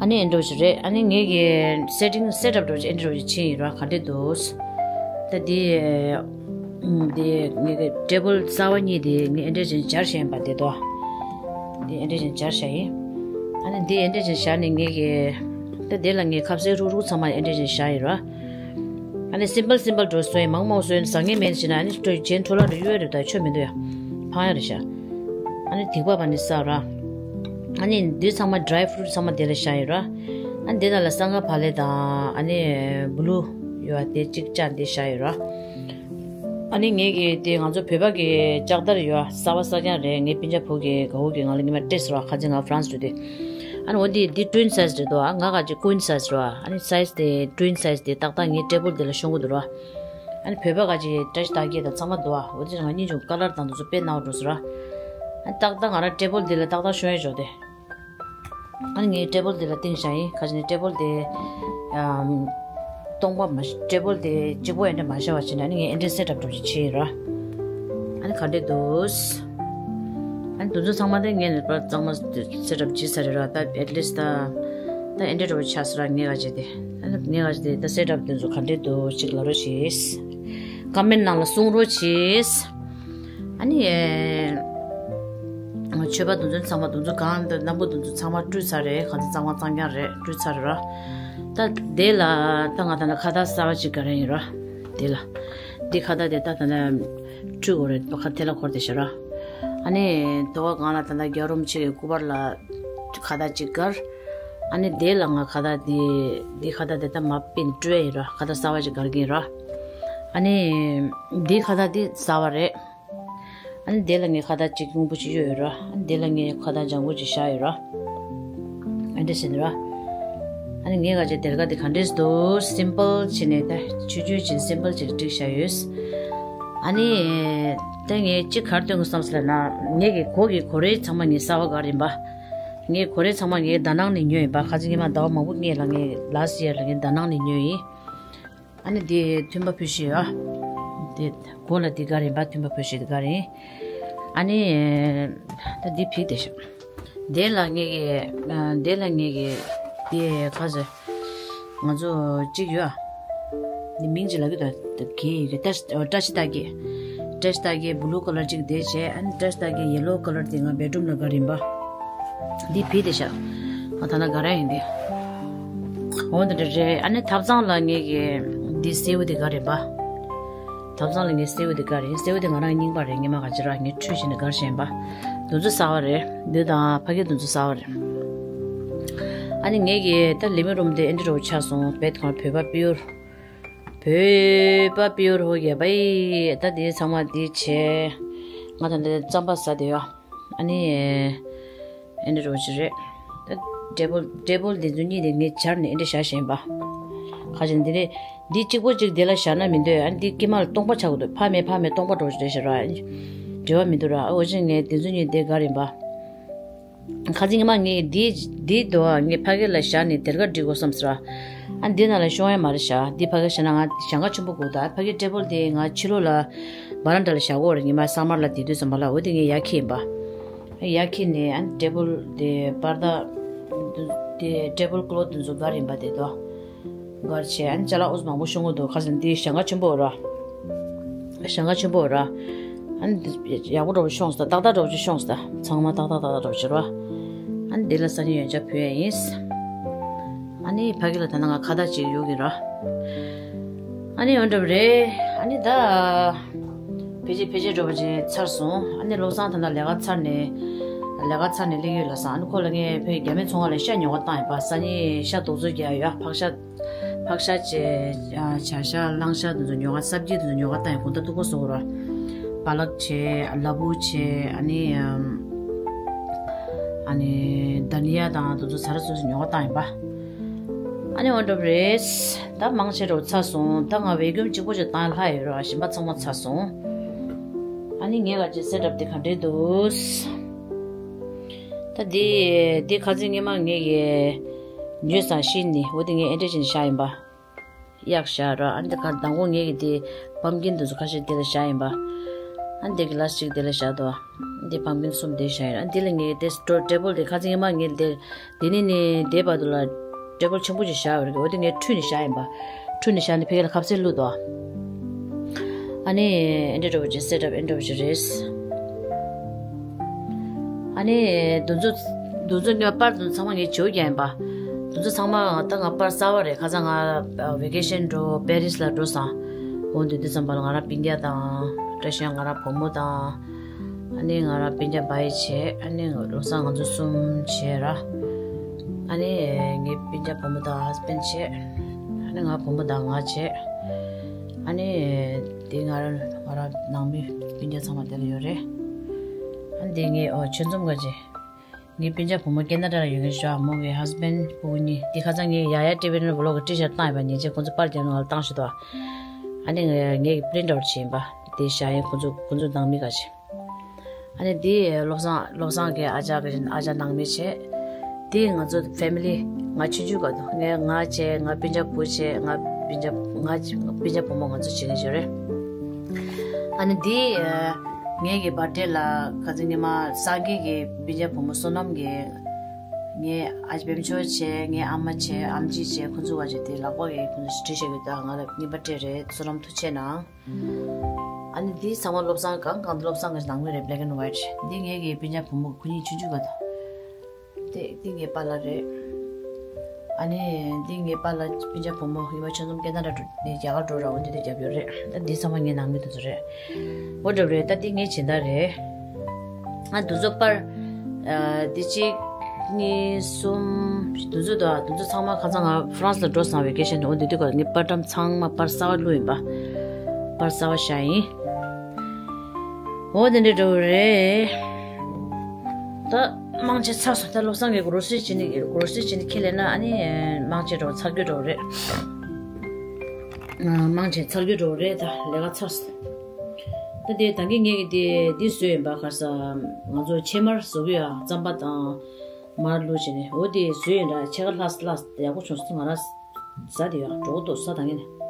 ཨ་ནི་ཨེ་འདྲ་བོ་ཞིག་རེད། ཨ་ནི་ངས་ཀྱི་སེ་ཊིང་སེ་ཊབ་འདྲ་བོ་ཞིག་ཨེ་འདྲ་བོ་ཞིག་ཕྱིན་ཡིན་ར། ག་འདྲས་འདུག་ད་འདི་ཨ། ཨུམ། འདི་ངས་ཀྱི་ཊེ་བལ་གསར་པ་གཉིས་དེ་ངས་ཨེ་འདྲས་བྱས་སྦྱར་བཞག་ཡིན་པ་དེ་དོ། འདི་ཨེ་འདྲས་བྱས་སྦྱར་བཞག་ཡིན། ཨ་ནི་འདི་ཨེ་འདྲས་བྱས་སྦྱར་ནས་ངས་ཀྱི་ད་དེ་ལ་ངས་ཁ་ཟས་རུག་རུག་ཚང་མ་ཨེ་འདྲས་བྱས་བཞག་ཡིན་ར། ཨ་ནི་སིམ་པལ་སིམ་པལ་འདྲ་བོ་བཟོས་ཡིན། མང་མང་བཟོས་ཡིན། ཟ་མཁན་མེད་ཟེར་ན་ཨ་ནི་སྤྲོད་བྱས་འཕྲོ་བརླག་འགྲོ་གི་ཡོད་རེད། ད་ཆོ་མི་འདུག་ཡ། ཕངས་ཡ་རེད་ཤག་ཨ་ནི་སྡིག་པ་བ་ནི་ས་ར། ཨ་ནི་འདི་ཚང་མ་ཌ་རའི་ཕུ་རུ་ཊི་ཚང་མ་དེ་ལ་བཞག་ཡོད་ར། ཨ་ནི་དེ་ནང་ལ་སང་ག་བག་ལེབ་དང་ཨ་ནི་བུ་ལུ་ཡོད་པ་དེ་གཅིག་བཅག་འདི་བཞག་ཡོད་ར། ཨ་ནི་ངས་ཀྱི་དེ་ང་ཚོ་བོད་པ་གི་ལྕགས་དར་ཡོད་པ། གསར་པ་གསར་རྐྱང་རེད། ངའི་སྤུན་ཀྱག་བུ་གི་ག་བུ་གི་ང་ལ་ཉི་མ་སྤྲད་སོང་ར། ཁ་ཅིག་ང་ཧྥ་རན་སི་འགྲོ་དུས། ཨ་ནི་འོ་འདི་འདི་ཀུ་ཨིན་སའི་ཛི་རེད་དོ། ཨ་ང་ག་ཅིག་ཀུ་ཨིན་སའི་ཛི་རེད་པ། ཨ་ནི་སའི་ཛི་དེ་ཀུ་ཨིན་སའི་ཛི་དེ་ཏག་ཏག་ངའི་ཊེ་བལ་དེ་ལ་ཤོང་གི་འདུག་ར། ཨ་ནི་བོད་པ་ག་ཅིག་བཀྲ་ཤིས་རྟགས་བརྒྱད་དང་ཚང་མ་འདུག་ཨ། འོ་དེ་ང་གཉིས་ཀྱི་ཀ་ལར་དང་དེ་ཚོ་དཔེ་ནག་འགྲོ་སོང་ར། ཨ་ནི་ཏག་ཏག་ང་རང་ཊེ་བལ་འདི་ལ་ཏག་ཏག་ཤོང་ཡ་འཇོག་དེ། ཨ་ནི་ངས་ཊེ་བལ་འདི་ལ་བཏིང་བཞག་ཡིན། ག་ཅི་ནས་ཊེ་བལ་དེ་ཨམ། སྟོང་པ་མ་ཊེ་བལ་དེ་གཅིག་པོ་ཡན་འདྲ་མ་བཞག་པ་བྱས་ནས་ཨ་ནི་ངས་ཨེ་འདྲའི་སེ་ཊབ་འདྲ་པོ་ཅིག་བྱས་ཡིན་ར། ཨ་ནི་ག་འདྲས་འདུག་ཨ་ནི་དེ་ཚོ་ཚང་མ་དེ་ངས་ནས་པར་གཙང་མ་སེ་ཊབ་བྱས་ཚར་རེད་ར། ད་ཨེཊ་ལིསི་ཊི་ད་ད་ཨེ་འདྲས་འདྲ་པོ་ཆགས་སོང་ར། ངས་ག་བྱས་དེ། ཨ་ནི་ངས་ག་བྱས་དེ་ད་སེ་ཊབ་དེ་ཚོ་ག་འདྲས་འདུག་ཅིག་ལབ་རོགས་བྱེད། ཀོ་མེན་ཊི་ནང་ལ་གསུང་རོགས་བྱེད། ཨ་ནི་ཨེ། མཆོད་པ་དེ་ཚོ་ཚང་མ་དེ་ཚོ་གང་དང་སྣམ་བུ་དེ་ཚོ་ཚང་མ་བཀྲུས་ཚར་རེད། གང་ཚང་གཙང་མ་གཙང་རྐྱང་རེད། བཀྲུས་ཚར་རེད་ར། ད་དེ་ལ་ད་ང་ད་ལྟ་ཁ་བཏགས་གསར་པ་ཅིག་དགར་ཡིན་ར། དེ་ལ་འདི་ཁ་བཏགས་དེ་ད་ད་ལྟ་བཀྲུས་དགོས་རེད། ཁ་དེ་ལ་འཁོར་དེ་ཤ་ར། ཨ་ནི་དེ་བ་གང་ལ་ད་ལྟ་རྒྱལ་བ་རིན་པོ་ཆེ་གི་སྐུ་པར་ལ་ཁ་བཏགས་ཅིག་དགར། ཨ་ནི་དེ་ལ་ང་ཁ་བཏགས་དེ་འདི་ཁ་བཏགས་དེ་ད་མ་པིན་བཀྲུས་ཡིན་ར། ཁ་བཏགས་གསར་པ་ཅིག་དགར་གྱི་ཡིན་ར། ཨ་ནི་འདི་ཁ་བཏགས་དེ་གསར་པ་རེད། ཨ་ནི་དེ་ལ་ངས་ཁ་བཏགས་གཅིག་སྔོན་པོ་ཅིག་གཡོགས་ཡོད་ར། ཨ་ནི་དེ་ལ་ངས་ཁ་བཏགས་ལྗང་གུ་ཅིག་བཞག་ཡོད་ར། ཨ་འདྲ་ཟེར་ནི་ར། ཨ་ནི་ངས་ག་ཅིག་སྡེར་ཁ་དེ་ག་འདྲས་འདུག་སིམ་པལ་བྱས་ནས་ད་ཆུང་ཆུང་བྱས་ནས་སིམ་པལ་ཅིག་བསྒྲིགས་བཞག་ཡོད། ཨ་ནི་ད་ངས་གཅིག་ག་རེ་སྟོན་དགོས་བསམ་སོང་ལབ་ན། ངས་ཀྱི་གོ་གི་གོ་རེ་ཚང་མ་ངས་གསར་པ་དགར་ཡིན་པ། ངས་གོ་རེ་ཚང་མ་ངས་ད་ནང་ནས་ཉོས་ཡིན་པ། ཁ་ཅིག་ཉི་མ་ཟླ་བ་མང་པོ་སྔོན་ལ་ངས་ལཱ་སི་ཊི་ཡར་ལ་ངས་ད་ནང་ནས་ཉོས་ཡིན། ཨ་ནི་དེ་མཐུན་པ་ཕུལ་ཤེས་ཡོད། དེ་གོ་ལ་དེ་ག་རེ་ཡིན་པ། མཐུན་པ་ཕུལ་ཤེས་དེ་ག་རེ་ཡིན། ཨ་ནི་ད་འདི་ཕིག་དེ་ཤག་དེ་ལ་ངེད་ཀྱི་དེ་ལ་ངེད་ཀྱི་དེ་ག་ཟེར། ང་ཚོ་གཅིག་ཡོད། འདི་མིང་ཅིག་ལབ་ཀྱི་འདུག་དེ་གི་ཡོད་ཀྱི་ད་བཀྲ་ཤིས་རྟགས་བརྒྱད། བཀྲ་ཤིས་རྟགས་བརྒྱད་བུ་ལུ་ཀ་ལར་གཅིག་དེ་བྱས། ཨ་ནི་བཀྲ་ཤིས་རྟགས་བརྒྱད་ཡེ་ལོ་ཀ་ལར་དེ་ང་བེད་རུམ་ལ་ག་རེ་ཡིན་པ། འདི་ཕིག་དེ་ཤག་ཨ་ད་ན་ག་རེ་ཡིན་འདི། འོ་འདི་འདྲ་རེད། ཨ་ནི་ཐབ་ཚང་ལ་ངེད་ཀྱི་འདི་སེར་པོ་འདི་ག་རེད་པ། ཐབ་ཚང་ལ་ངེད་སེར་པོ་འདི་ག་རེད། སེར་པོ་འདི་ང་རང་རྙིང་པ་རེད། ངེད་མ་ག་ཅི་ར་ངེད་ཁྲུས་བྱས་ནས་གར་བཞིན་པ། འདི་ཚོ་གསར་པ་རེད། འདི་དང་ཕ་གི་འདི་ཚོ་གསར་པ་རེད། ཨ་ནི་ངེད་ཀྱི་ད་ལི་ཝིང་རུམ་འདི་ཨེ་འདྲ་རོ་ཆགས་སོང་བེད་ཁང་བོད་པ་པིའུར། བོད་པ་པིའུར་ཧོ་གེ་བའི་ད་འདི་ཚང་མ་འདི་བྱས། ང་དང་འདི་རྩམ་པ་ཟ་དེ་ཡོད། ཨ་ནི། ཨེ་འདྲ་རོ་ཅི་རེད། ད་ཊེ་བལ་ཊེ་བལ་འདི་ཚོ་གཉིས་དེ་ངས་སྦྱར་ནས་ཨེ་འདྲ་བཞག་བཞིན་པ། ཁ་ཅིག་འདི་རེད། འདི་གཅིག་པོ་གཅིག་དེ་ལ་བཞག་ན་མི་འདོད། ཨ་ནི་འདི་དཀྱིལ་མ་ལ་སྟོང་པ་ཆགས་ཀྱི་འདུག་ཕ་མེད་ཕ་མེད་སྟོང་པ་འགྲོ་རེད་ཤག་ར། འབྲེལ་བ་མི་འདུག་ར། ཨོ་ཅི་ངས་འདི་ཚོ་གཉིས་དེ་ག་རེད་པ། ཁ་ཅིག་ཉི་མ་ངས་འདི་འདི་དོ་ངས་ཕ་གི་ལ་བཞག་ནས་དེར་ག་འགྲིག་གོ་བསམ་ཟེར་ར། ཨ་འདི་ནང་ལ་ཤོང་ཡ་མ་རེད་ཤག་འདི་ཕ་གི་བཞག་ན་ང་ཞང་ཁ་ཆེན་པོ་དགོས་ད། ཕ་གི་ཊེ་བལ་དེ་ང་ཕྱི་ལོགས་ལ་བ་རན་ཌ་ལ་བཞག་གོ་རེད། ཉི་མ་སམ་མར་ལ་དེ་དུས་ཙམ་པ་ལ་འོ་དེ་ངས་ཡར་འཁྱེར་ཡིན་པ། ཡར་འཁྱེར་ནས་ཨ་ཊེ་བལ་དེ་པར་ད་དེ་ཊེ་བལ་ཀ་ལོ་དེ་ཚོ་ག་རེད་ཡིན་པ་དེ་དོ། གར་བྱས། ཨ་ནི་ཅ་ལག་ཨུ་ཚུགས་མང་པོ་ཤོང་གི་འདུག་ཁ་སང་འདི་ཞེང་ཁ་ཆེན་པོ་ར། ཞེང་ཁ་ཆེན་པོ་ར། ཨ་ནི་འདི་ཡག་པོ་འདྲ་པོ་ཤོང་སོང་ད། ཏག་ཏག་འདྲ་པོ་ཅིག་ཤོང་སོང་ད། ཚང་མ་ཏག་ཏག་ཏག་ཏག་འདྲ་པོ་ཅིག་ར། ཨ་ནི་འདི་ལ་སང་ཉིན་ཡོན་ཆབ་ཕུལ་ཡ་ཡིན། ཨ་ནི་ཕ་གི་ལ་ད་ནང་ང་ཁ་བཏགས་ཅིག་ཡོད་ཀྱི་ར། ཨ་ནི་འོ་འདྲ་པོ་རེད། ཨ་ནི་ད། ཕལ་ཆེར་ཕལ་ཆེར་འདྲ་པོ་ཅིག་ཚར་སོང་། ཨ་ནི་བློ་བཟང་ད་ལྟ་ལས་ཀ་ཚར་ནས། ལས་ཀ་ཚར་ནས་སླེབས་ཡོད་ལབ་སོང་། ཨ་ནི་ཁོ་ལ་ངས་ཕ་གི་རྒྱ་མི་ཚོང་ཁང་ལ་ཤ་ཉོ་ག་བཏང་ཡོད་པ། སང་ཉིན་ཤ་རྡོག་བཙོས་རྒྱག་ཡོད། ཕག་ཤ། ཕག་ཤ་བྱས། ཨ། བྱ་ཤ་གླང་ཤ་དེ་ཚོ་ཉོ་ག་སབ་ཇི་དེ་ཚོ་ཉོ་ག་བཏང་ཡོད། དགོང་དག་ཐུག་པ་བཟོ་དགོས་ར། པ་ལག་བྱས། ལ་ཕུག་བྱས། ཨ་ནི་ཨམ། ཨ་ནི་དྷ་ནི་ཡ་དང་དེ་ཚོ་ཚར་ཚོད་ཉོ་བ་བཏང་ཡིན་པ། ཨ་ནི་འོ་འདྲ་རེད། ད་མང་ཆེ་རུ་ཚར་སོང་། ད་ང་བེ་ཀུམ་གཅིག་པོ་ཅིག་བཏང་ལྷག་ཡོད་ར། གཞན་པ་ཚང་མ་ཚར་སོང་། ཨ་ནི་ངས་ག་ཅིག་སེ་ཊབ་དེ་ག་འདྲས་འདུག་ད་དེ་དེ་ཁ་ཚིག་སྔས་མ་ངས་ཀྱི་ཉོས་སང་ཤི་ནི་འོ་དེ་ངས་ཨེ་འདྲས་ཅན་བཞག་ཡིན་པ། གཡག་བཞག་ར། ཨ་འདི་ཁ་མདང་དགོང་ངས་ཀྱི་དེ་པམ་ཀིན་དེ་ཚོ་ཁ་ཤས་དེ་ལ་བཞག་ཡིན་པ། ཨ་འདི་གི་ལ་སི་ཅིག་དེ་ལ་བཞག་དོ། འདི་པམ་ཀིན་གསུམ་དེ་བཞག་ཡིན། ཨ་འདི་ལ་ངས་དེ་སི་ཊོ་ཊེ་བལ་དེ་ཁ་ཚིག་སྔས་མ་ངས་དེ་དེ་ནི་ནི་དེ་བར་དུ་ལ་ཊེ་བལ་ཆེན་པོ་ཅིག་བཞག་ཡོད་རེད། འོ་དེ་ངས་ཁྲུས་ནས་བཞག་ཡིན་པ། ཁྲུས་ནས་བཞག་ནས་ཕ་གི་ལ་ཁ་ཟས་བླུགས་དོ། ཨ་ནི་ཨེ་འདྲ་འདྲ་བོ་ཅིག་སེ་ཊབ་ཨེ་འདྲ་བོ་ཅིག་རེད། ཨ་ནི་དུ་ཚོ་དུ་ཚོ་ངས་པར་དུ་ཚང་མ་ངས་བྱེའུ་རྒྱག་ཡིན་པ། དུ་ཚོ་ཚང་མ་ད་ང་པར་གསར་བ་རེད། ཁ་སང་ང་ཝེ་ཀེ་ཤན་འགྲོ་པེ་རིས་ལ་འགྲོ་སང་། འོ་འདི་དུས་ཙམ་པ་ལ་ང་རང་སྤུན་ཀྱག་དང་བཀྲ་ཤིས་ང་རང་བུ་མོ་དང་། ཨ་ནི་ང་རང་སྤུན་ཀྱག་བྷ་ཡི་བྱས། ཨ་ནི་བློ་བཟང་ང་ཚོ་གསུམ་བྱས་ར། ཨ་ནི་ངའི་སྤུན་ཀྱག་བུ་མོ་དང་ཧས་བྷེན་ཌི་བྱས། ཨ་ནི་ང་བུ་མོ་དང་ང་བྱས། ཨ་ནི་དེ་ང་རང་ང་རང་ནང་མི་སྤུན་ཀྱག་ཚང་མ་དེ་ལ་ཡོད་རེད། ཨ་ནི་དེ་ངའི་ཨོ་ཆོས་འཛོམས་ག་ཅེ། ངའི་སྤུན་ཀྱག་བུ་མོ་ཁེ་ན་ཌ་ལ་ཡོད་མཁན་ཞོག་མོ་གི་ཧས་བྷེན་ཌི་ཕྲུ་གུ་གཉིས་དེ་ཁ་སང་ངའི་ཡ་ཡ་ཊི་བི་ནས་བི་ལོག་གི་ཊི་ཤར་ཊི་བཏང་ཡོད་པ། ཉིན་ཅིག་ཁོང་ཚོ་པར་རྒྱག་ནང་ལ་བཏང་ཞིག་འདུག་ཨ་ནི་ངས་ངས་པི་རིན་ཊི་ཨའུཊ་བྱས་ཡིན་པ། དེ་བཞག་ཡིན། ཁོང་ཚོ་ཁོང་ཚོ་ནང་མི་ག་ཅེ། ཨ་ནི་དེ་བློ་བཟང་བློ་བཟང་གི་ཨ་ཅག་གི་ཨ་ཅག་ནང་མི་བྱས། དེ་ང་ཚོ་ཕེ་མི་ལི་ང་ཆུང་ཆུང་ག་དུ་ངས་ང་བྱས། ང་སྤུན་ཀྱག་བུ་བྱས། ང་སྤུན་ཀྱག་ང་སྤུན་ཀྱག་བུ་མོ་ང་ཚོ་བྱེད་མཁན་ཞིག་རེད། ཨ་ནི་དེ་ངས་ཀྱི་བར་ཐི་ཌེ་ལ་ཁ་སང་ཉི་མ་སངས་རྒྱས་ཀྱི་སྤུན་ཀྱག་བུ་མོ་བསོད་ནམས་ཀྱི་ངའི་ཨ་ཅག་བེམ་ཆོས་བྱས། ངའི་ཨ་མ་བྱས། ཨམ་ཆི་བྱས། ཁོ་ཚོ་བ་བྱས་དེ་ལག་པ་གི་ཁོ་ཚོ་བྲིས་བཞག་གི་ད་ང་ལ་རྔན་པ་སྤྲད་རེད། བསོད་ནམས་ཐུགས་རྗེ་གནང་། ཨ་ནི་འདི་ཚང་མ་བློ་བཟང་གང་གང་བློ་བཟང་གི་ནང་མི་རེད། black and white། འདི་ངའི་གི་སྤུན་ཀྱག་བུ་མོ་ཁོ་གཉིས་ཆུང་ཆུང་ག་དང་། དེ་འདི་ངའི་པཱ་ལགས་རེད། ཨ་ནི་འདི་ངའི་པཱ་ལགས་སྤུན་ཀྱག་བུ་མོ་ཡུལ་མ་ཆོས་འཛོམས་ཁེ་ན་ཌ་ནས་རྒྱ་གར་འགྲོ་ར། འོ་འདི་དུ་རྒྱབ་ཡོད་རེད། ད་འདི་ཚང་མ་ངའི་ནང་མི་དེ་ཚོ་རེད། འོ་འདྲ་རེད། ད་འདི་ངའི་སྦྱིན་བདག་རེད། ང་དུ་ཚོ་པར། ཨ། འདི་གཅིག་གཉིས། གསུམ། དུ་ཚོ་དང་དུ་ཚོ་ཚང་མ་ཁ་སང་ང་ཧྥ་རན་སི་ལ་འགྲོ་སོང་། ཝེ་ཀེ་ཤན། འོ་འདི་དུས་སྐབས་ངའི་པར་ཊམ་ཚང་མ་པར་གསར་བ་བླུགས་ཡིན་པ། པར་གསར་བ་བཞག་ཡིན། འོ་དེ་འདྲ་འགྲོ་གི་རེད། ད་མང་ཆེ་ཚར་སོང་། ད་བློ་བཟང་གི་གོ་རོ་སི་རི་བྱེད་ནི་གོ་རོ་སི་རི་བྱེད་ནི་ཁྱེར་ལས་ན་ཨ་ནི་མང་ཆེ་འགྲོ་ཚར་རྒྱུ་འགྲོ་གི་རེད། མང་ཆེ་ཚར་རྒྱུ་འགྲོ་གི་རེད། ད་ལས་ཀ་ཚར་སོང་། ད་དེ་ད་གིན་ངས་ཀྱི་དེ་འདི་བཟོས་ཡིན་པ། ག་ས་ང་ཚོ་ཕྱེ་མར་བཟོ་གི་ཡ། རྩམ་པ་དང་མར་བླུགས་བྱས་ནས། འོ་དེ་བཟོས་ཡིན་ད། ཕྱེད་ཀ་ལྷག་ལྷག་ཡག་པོ་བྱུང་སོང་། ང་རང་ཟ་དེ་ཡ་གྲོགས་ཏོ་ཟ་ད་ངས་ནས།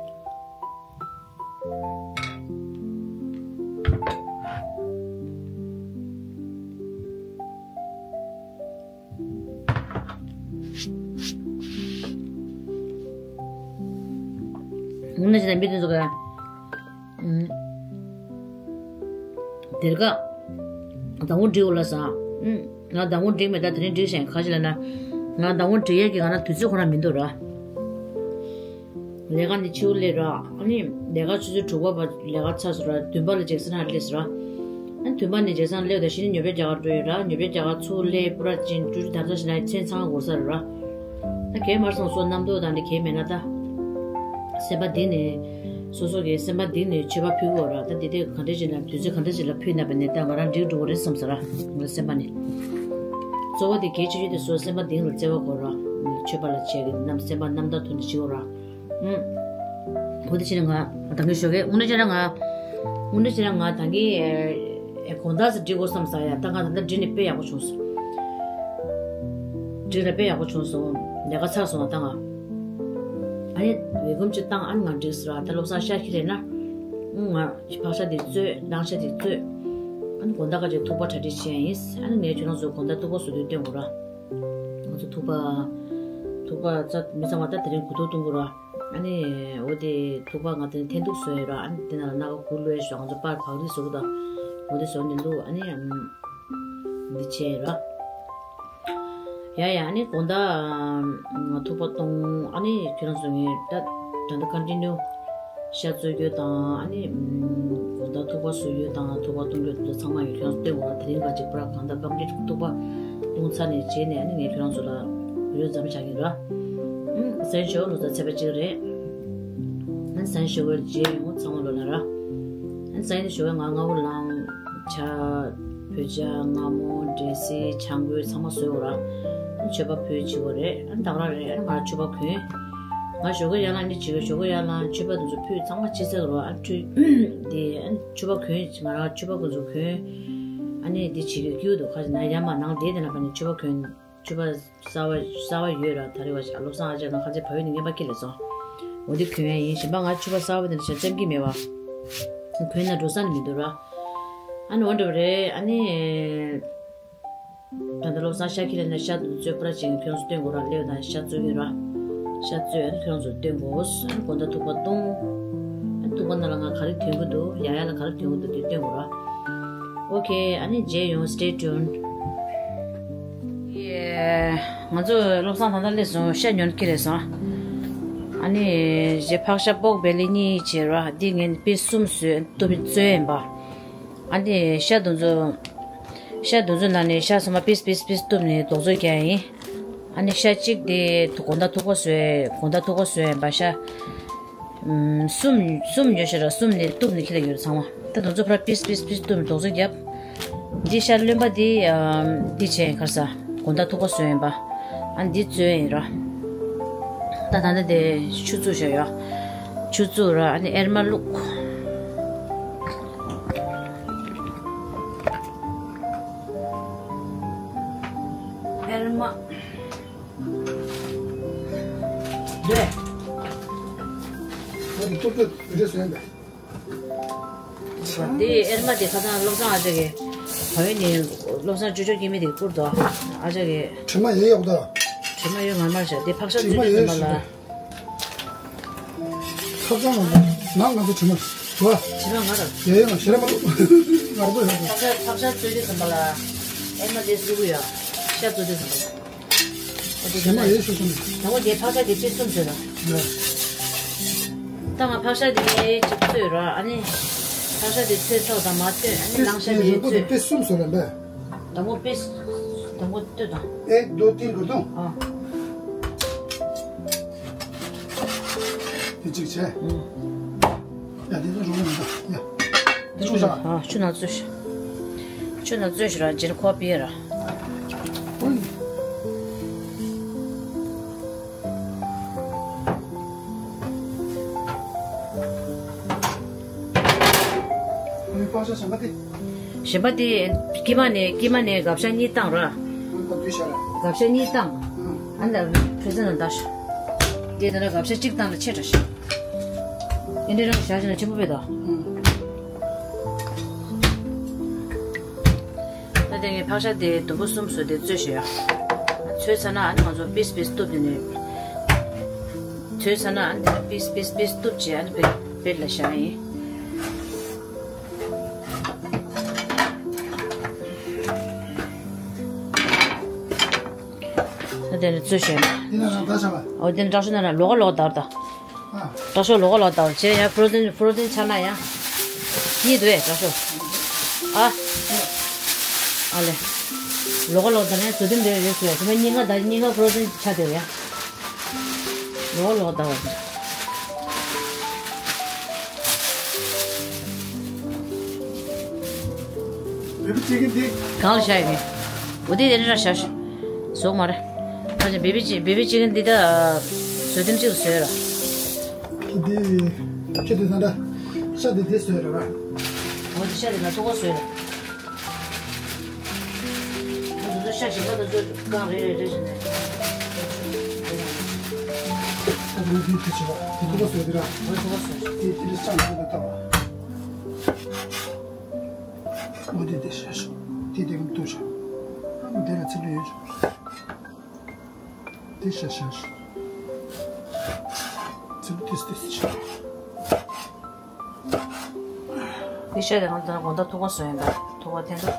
ངུ་ན་ཅི་ན་མི་དེ་ཚོ་ག་ཨུམ། དེར་ག་ཟླ་ངོ་འགྲིག་འོ་ལ་ས། ཨུམ། ང་ཟླ་ངོ་འགྲིག་མེད། ད་དེ་རིང་འགྲིག་ཤག་ཡིན། ག་ཅི་ལ་ན། ང་ཟླ་ངོ་འགྲིག་ཡས་ཀྱི་ང་ན་དུས་ཚོད་ཁོ་ན་མི་འདུག་ར། ལས་ཀ་འདི་ཕྱི་པོ་སླེབས་ར། ཨ་ནི་ལས་ཀ་ཆུ་ཚོད་དྲུག་པ་བར་ལས་ཀ་ཚར་སོང་ར། བདུན་པ་ལ་ཇེག་སན་ཧ་སླེབས་སོང་ར། ཨ་ནི་བདུན་པ་ནས་ཇེག་སན་སླེབས་ད་གཞི་ནས་ཉོ་ཆ་རྒྱག་གར་འགྲོ་ཡོད་ར། ཉོ་ཆ་རྒྱག་གར་ཚུར་སླེབས་པུ་ར་ཅན་ཀྲུ་ཀྲུ་དར་དར་བྱས་ན་མཚན་ཚང་འགོར་ས་རེད་ར། ད་གས་མར་སོང་སོ་རྣམ་རྟོག་དང་འདི་གས་མེད་ན་ད། སེམས་པ་གཏིང་ནས་སོ་སོ་གི་སེམས་པ་གཏིང་ནས་མཆོད་པ་ཕུལ་དགོས་ར། ད་འདི་དེ་ག་འདྲ་ཅིག་ལ་དུས་ཚོད་ག་འདྲ་ཅིག་ལ་ཕུལ་ན་བས་ནས་ད་ང་རང་འགྲིག་འགྲོ་གི་རེད་བསམ་ས་ར། ང་སེམས་པ་ནས། གཙོ་བོ་དེ་གལ་ཆེ་ཤོས་དེ་སོ་སེམས་པ་གཏིང་ལ་བརྩེ་བ་དགོས་ར། མཆོད་པ་ལ་བྱས་གི་རྣམ་སེམས་པ་རྣམ་དག་ཐོག་ནས་བྱེད་དགོས་ར། ཨུམ། འོ་དེ་ཕྱིར་ང་ད་གིན་ཞོགས་ཀས་དངོས་གནས་བྱས་ན་ང་། དངོས་གནས་བྱས་ན་ང་ད་གིན་ཨེ་དགོང་དག་ཙམ་འགྲིག་དགོས་བསམ་ས་ཡ། ད་ང་ད་ལྟ་འགྲིག་ནས་དཔེ་ཡག་པོ་བྱུང་སོང་། འགྲིག་ན་དཔེ་ཡག་པོ་བྱུང་སོང་། ལས་ཀ་ཚར་སོང་ད་ང་། ཨ་ནི་ཝེ་ཀམ་ཅིག་བཏང་ཨ་ནི་ང་འགྲིག་སོང་ར། ད་བློ་བཟང་ཤ་ཁྱི་རེད་ན། ཨུ་ང་ཕག་ཤ་དེ་བཙོས། གླང་ཤ་དེ་བཙོས། ཨ་ནི་དགོང་དག་ཁ་ཅིག་ཐུག་པ་གྲ་སྒྲིག་བྱས་ཡིན། ཨ་ནི་ངས་ཁྱོད་རང་ཚོ་དགོང་དག་ཐུག་པ་བཟོ་དུས་སྟོན་དགོས་ར། ང་ཚོ་ཐུག་པ། ཐུག་པ་རྩ་མི་ཚང་བ་ད་དེ་རིང་དགུ་ཐུག་བཏུང་དགོས་ར། ཨ་ནི་འོ་དེ་ཐུག་པ་ང་དེ་འཐེན་ཐུག་བཟོས་ཡོད་ར། ཨ་ནི་དེ་ནང་ལ་སྣ་ཁ་ཁུ་བླུགས་ཡས་ཞོག་ང་ཚོ་པར་བག་རིལ་བཟོ་གི་ད། འོ་དེ་བཟོ་ནས་བླུགས། ཨ་ནི་ཨམ། འདི་བྱས་ར། ཡ་ཡ། ཨ་ནི་དགོང་དག་ཨམ། ཐུག་པ་བཏུང་། ཨ་ནི་ཁྱོད་རང་ཚོ་ངས་ད་ད་ལྟ་ཀོན་ཊི་ནིའུ་ཤ་བཙོ་རྒྱུ་དང་། ཨ་ནི་ཨམ། དགོང་དག་ཐུག་པ་བཟོ་རྒྱུ་དང་ཐུག་པ་བཏུང་རྒྱུ་དེ་ཚོ་ཚང་མ་ངས་ཁྱོད་རང་ཚོ་སྟོན་དགོས་ར། དེ་རིང་ག་ཅིག་པུ་ར་གང་ལྟར་ཀམ་པི་ལིཊ་ཐུག་པ་བཏུང་ཚར་ནས་རྗེས་ནས་ཨ་ནི་ངས་ཁྱོད་རང་ཚོ་ལ་བི་ཌི་ཡོ་མཚམས་བཞག་གི་ར། ཨུམ། གཟན་ཞོ་ལོ་ཙཱ་ཚེས་པ་གཅིག་རེད། ཨ་ནི་གཟན་ཞོ་བའི་རྗེས་ཡོང་ཚང་མ་ལོ་ལ་ར། ཨ་ནི་གཟན་ཞོ་བའི་ང་སྔ་པོ་ལངས་ཆ། བོད་ཇ་མངར་མོ་འབྲས་སིལ་ཆང་ཁོལ་ཚང་མ་བཟོས་ཡོད་ར། ཨ་མཆོད་པ་ཕུལ་བྱེད་དགོས་རེད། ཨ་ནི་ད་ག་རང་རེད། ཨ་ནི་ང་མཆོད་པ་གོན། ང་ཞོགས་ཀས་ཡར་ལངས་ནི་བྱེད་དགོས། ཞོགས་ཀས་ཡར་ལངས་མཆོད་པ་དེ་ཚོ་ཕུལ་ཚང་མ་ཅི་ཟེར་རོ། ཨ་ཁྲུས་དེ་ཨ་མཆོད་པ་གོན། ང་རང་མཆོད་པ་ཁོ་ཚོ་གོན། ཨ་ནི་འདི་བྱེད་དགོས་ཀྱི་འདུག་ཁ་ཅིག་ན་ཡར་མར་ནང་བསྡད་དེ་ན་བ་ནི་མཆོད་པ་གོན། མཆོད་པ་གསར་པ་གསར་པ་ཡོད་ར། ད་རེས་བ་བློ་བཟང་ཨ་ཅག་ང་ཁ་ཚེ་བ་ཡོད་ནི་ངན་པ་ཁྱེར་ལས་སོང་། འོ་འདི་གོན་ཡ་ཡིན། གཞན་པ་ང་མཆོད་པ་གསར་པ་དེ་འདྲ་ཞག་ཙམ་གྱིས་མེད་བ། གོན་ན་འགྲོ་ས་ནི་མི་འདུག་ར། ཨ་ནི་འོ་འདྲ་བ་རེད། ཨ་ནི། ད་ལྟ་བློ་བཟང་ཤ་ཁྱེར་ལས་ན་ཤ་དུ་བཙོས་པར་ཅན་ཁྱོད་ཚོ་སྟོན་དགོས་ར། ལེའུ་དང་ཤ་བཙོས་ཡིན་ར། ཤ་བཙོས་ཨ་ནི་ཁྱོད་ཚོ་སྟོན་དགོས། ཨ་ནི་དགོང་དག་ཐུག་པ་བཏུང་། ཨ་ནི་ཐུག་པ་ནང་ལ་ང་ག་རེ་འཐོན་གི་འདུག་ཡ་ཡ་ལ་ག་རེ་འཐོན་གི་འདུག་དེ་སྟོན་དགོས་ར། ཨོ་ཁེ། ཨ་ནི་མཇལ་ཡོང་། Stay tuned. ཡེ། ང་ཚོ་བློ་བཟང་ད་ལྟ་སླེབས་སོང་། ཤ་ཉོ་ཁྱེར་ལས་སོང་། ཨ་ནི་རྗེས་ཕག་ཤ་པོག་བེ་ལི་གཉིས་བྱས་ར། འདི་ངས་པིས་གསུམ་བཟོས། ཏོ་པི་བཙོས་ཡིན་པ། ཨ་ནི་ཤ་དུ་ཚོ། ཤ་དུ་ཚོ་ནང་ནས་ཤ་ཚང་མ་པིས་པིས་པིས་གཏུབ་ནས་རྡོག་བཙོས་རྒྱག་ཡིན། ཨ་ནི་ཤ་གཅིག་དེ་དགོང་དག་ཐུག་པ་བཟོས། དགོང་དག་ཐུག་པ་བཟོས་ཡིན་པ་ཤ། ཨུམ། གསུམ་གསུམ་ཉོས་ཤག་ར། གསུམ་ནས་གཏུབ་ནས་ཁྱེར་ཡོད་ཚང་མ། ད་དེ་ཚོ་ཕར་པིས་པིས་པིས་གཏུབ་ནས་རྡོག་བཙོས་བརྒྱབ། འདི་ཤ་རློན་པ་འདི་ཨམ། འདི་བྱས་ཡིན་ཁར་ས། དགོང་དག་ཐུག་པ་བཟོས་ཡིན་པ། ཨ་འདི་བཙོས་ཡིན་ར། ད་ད་ལྟ་དེ་ཆུ་བཙུགས་བཞག་ཡོད། ཆུ་བཙུགས་ར། ཨ་ནི་ཨེར་མ་བླུགས། ཨེར་མ། འདི། ཨ་འདི་ཏོག་ཏོག་འདི་བཟོས་ཡིན་པས། འདི་ཨེར་མ་དེ་ཁ་སང་བློ་བཟང་ཨ་ཅག་གིས་བ་ཡོད་ནས་བློ་བཟང་ཅོ་ཅོ་སྐྱེས་མི་དེ་བསྐུར་དོ། ཨ་ཅག་གིས། དྲི་མ་ཡོད་ཡོད་དོ། དྲི་མ་ཡོད་ངར་མར་བཞག་དེ་ཕག་ཤ་དྲི་མ་བཙོས་ཡོད་དུས་ཙམ་པ་ལ། ཁ་སང་ང་ང་ང་ཚོ་དྲི་མ་བ། དྲི་མ་ང་ར། ཡོད་ཡོད་ང་ཞེ་ར་མ་ལོ་ངར་པོ་ཡོད། ཕག་ཤ་ཕག་ཤ་བཙོས་དུས་ཙམ་པ་ལ་ཨེར་མ་དེ་བསུ་གི་ཡོད། ཤ་བཙོས་དུས་ཙམ་པ་ལ། དྲི་མ་ཡོད་ཤོད་སོང་། དང་པོ་དེ་ཕག་ཤ་དེ་པིས་གསུམ་བཟོས་དང་། ཡ། ད་ང་ཕག་ཤ་དེ་གཅིག་བཙོས་ར། ཨ་ནི་ཕག་ཤ་དེ་བཙོས་ཚར་དང་མ་བཙོས། ཨ་ནི་པིས་གླང་ཤ་དེ་རིང་པོ་དེ་བཙོས། པིས་གསུམ་བཟོས་ལ་འབད། དང་པོ་པིས། དང་པོ་ལྟོས་དང་། ཨེག་དོ་ཏིན་གོ་དང་། ཨ། དེ་གཅིག་བྱས། ཨུ། ཡ་དེ་ཚོ་རུང་མི་འདུག་ཡ། དེ་ཆུ་ཆུ་ལ། ཨ་ཆུ་ནང་བཙོས་ཤག་ཆུ་ནང་བཙོས་ཤག་ར། རྗེས་ཁོ་པིས་ར། ཨོ་ཡ། ཨོ་ཡ་པགས་ཤ་གཞན་པ་དེ། གཞན་པ་དེ་དཀྱིལ་མ་ནས་དཀྱིལ་མ་ནས་སྒ་ཤ་གཉིས་བཏང་ར། ཨ་ད་དུས་ཤ་ར། སྒ་ཤ་གཉིས་བཏང་། ཨ་ད་ཕེ་ས་ན་ད་ཤ། དེ་ད་ལ་སྒ་ཤ་གཅིག་བཏང་ལ་ཆེ་དྲགས་ཤག་ཨེ་འདྲ་རང་བཞག་བྱས་ན་ཆེན་པོ་བས་དོ། ཨ། ད་དེ་ངས་ཕག་ཤ་དེ་དུམ་བུ་གསུམ་བཟོས་ཏེ་བཙོས་ཤག་ཡ། བཙོས་ཚར་ན་ཨ་ནི་ང་ཚོ་པིས་པིས་གཏུབ་དེ་ནས། བཙོས་ཚར་ན་ཨ་ནི་པིས་པིས་པིས་གཏུབ་བྱས་ཨ་ནི་པེ་པེ་ལ་བཞག་ཡིན། ད་དེ་ནས་བཙོས་ཤག་ཡ། འདི་ན་རང་ད་བཞག་པ། འོ་དེ་ནས་དྲག་ཤོས་ན་རང་ལོག་ག་ལོག་ག་བརྡར་ད། ཨ། དྲག་ཤོས་ལོག་ག་ལོག་ག་བརྡར་བྱས་ཡ། ཕོ་རོ་ཛན་ཕོ་རོ་ཛན་ཆགས་ན་ཡ། གཉིད་འདུག་ཨེ་དྲག་ཤོས། ཨ། ཨ་ལེ། ལོག་ག་ལོག་ག་བརྡར་ན་བཟོ་དུས་འདྲ་རེད་ཟེར་ཡ། དེ་མ་གཉིས་ཀ་བརྡར་གཉིས་ཀ་ཕོ་རོ་ཛན་ཆགས་བསྡད་ཡ། ལོག་ག་ལོག་ག་བརྡར་བ། བེ་བི་ཅི་ཀན་འདི། གང་ལ་བཞག་ཡོད་མེད། འོ་དེ་དེ་འདྲ་བཞག་ཤོག་བཟོ་མ་རེད། ཁ་ཅིག་བེ་བི་ཅི་བེ་བི་ཅི་ཀན་འདི་ད་བཟོ་དུས་གཅིག་ལ་བཟོས་ར། འདི་ཁྱེད་དེ་ད་ལྟ་ཤ་དེ་དེ་བཟོས་ར་བ། འོ་དེ་ཤ་དེ་ང་ཐུག་པ་བཟོས་ར། ང་ཚོ་ཤ་ཞིམ་པ་དང་ཚོ་རྐང་རེ་རེ་རེ་བྱས་ནས། ཨ་ནི་འདི་དེ་བྱས་པ་དེ་ཐུག་པ་བཟོས་དེ་ར། འོ་ཐུག་པ་བཟོས། དེ་དེ་རེ་ཆང་དེ་ད་ལྟ་བ། འོ་དེ་དེ་ཤ་ཤ། དེ་དེ་གམ་ཏུ་ཤ། འདི་ལ་ཚིག་ལ་ཡོད་ཤ། དེ་ཤ་ཤ་ཤ། ཚིག་ཏིས་ཏིས་ཤ། དེ་ཤ་དེ་ང་ཚོ་དགོང་དག་ཐུག་པ་བཟོས་ཡིན་པ། ཐུག་པ་འཐེན་ཐུག་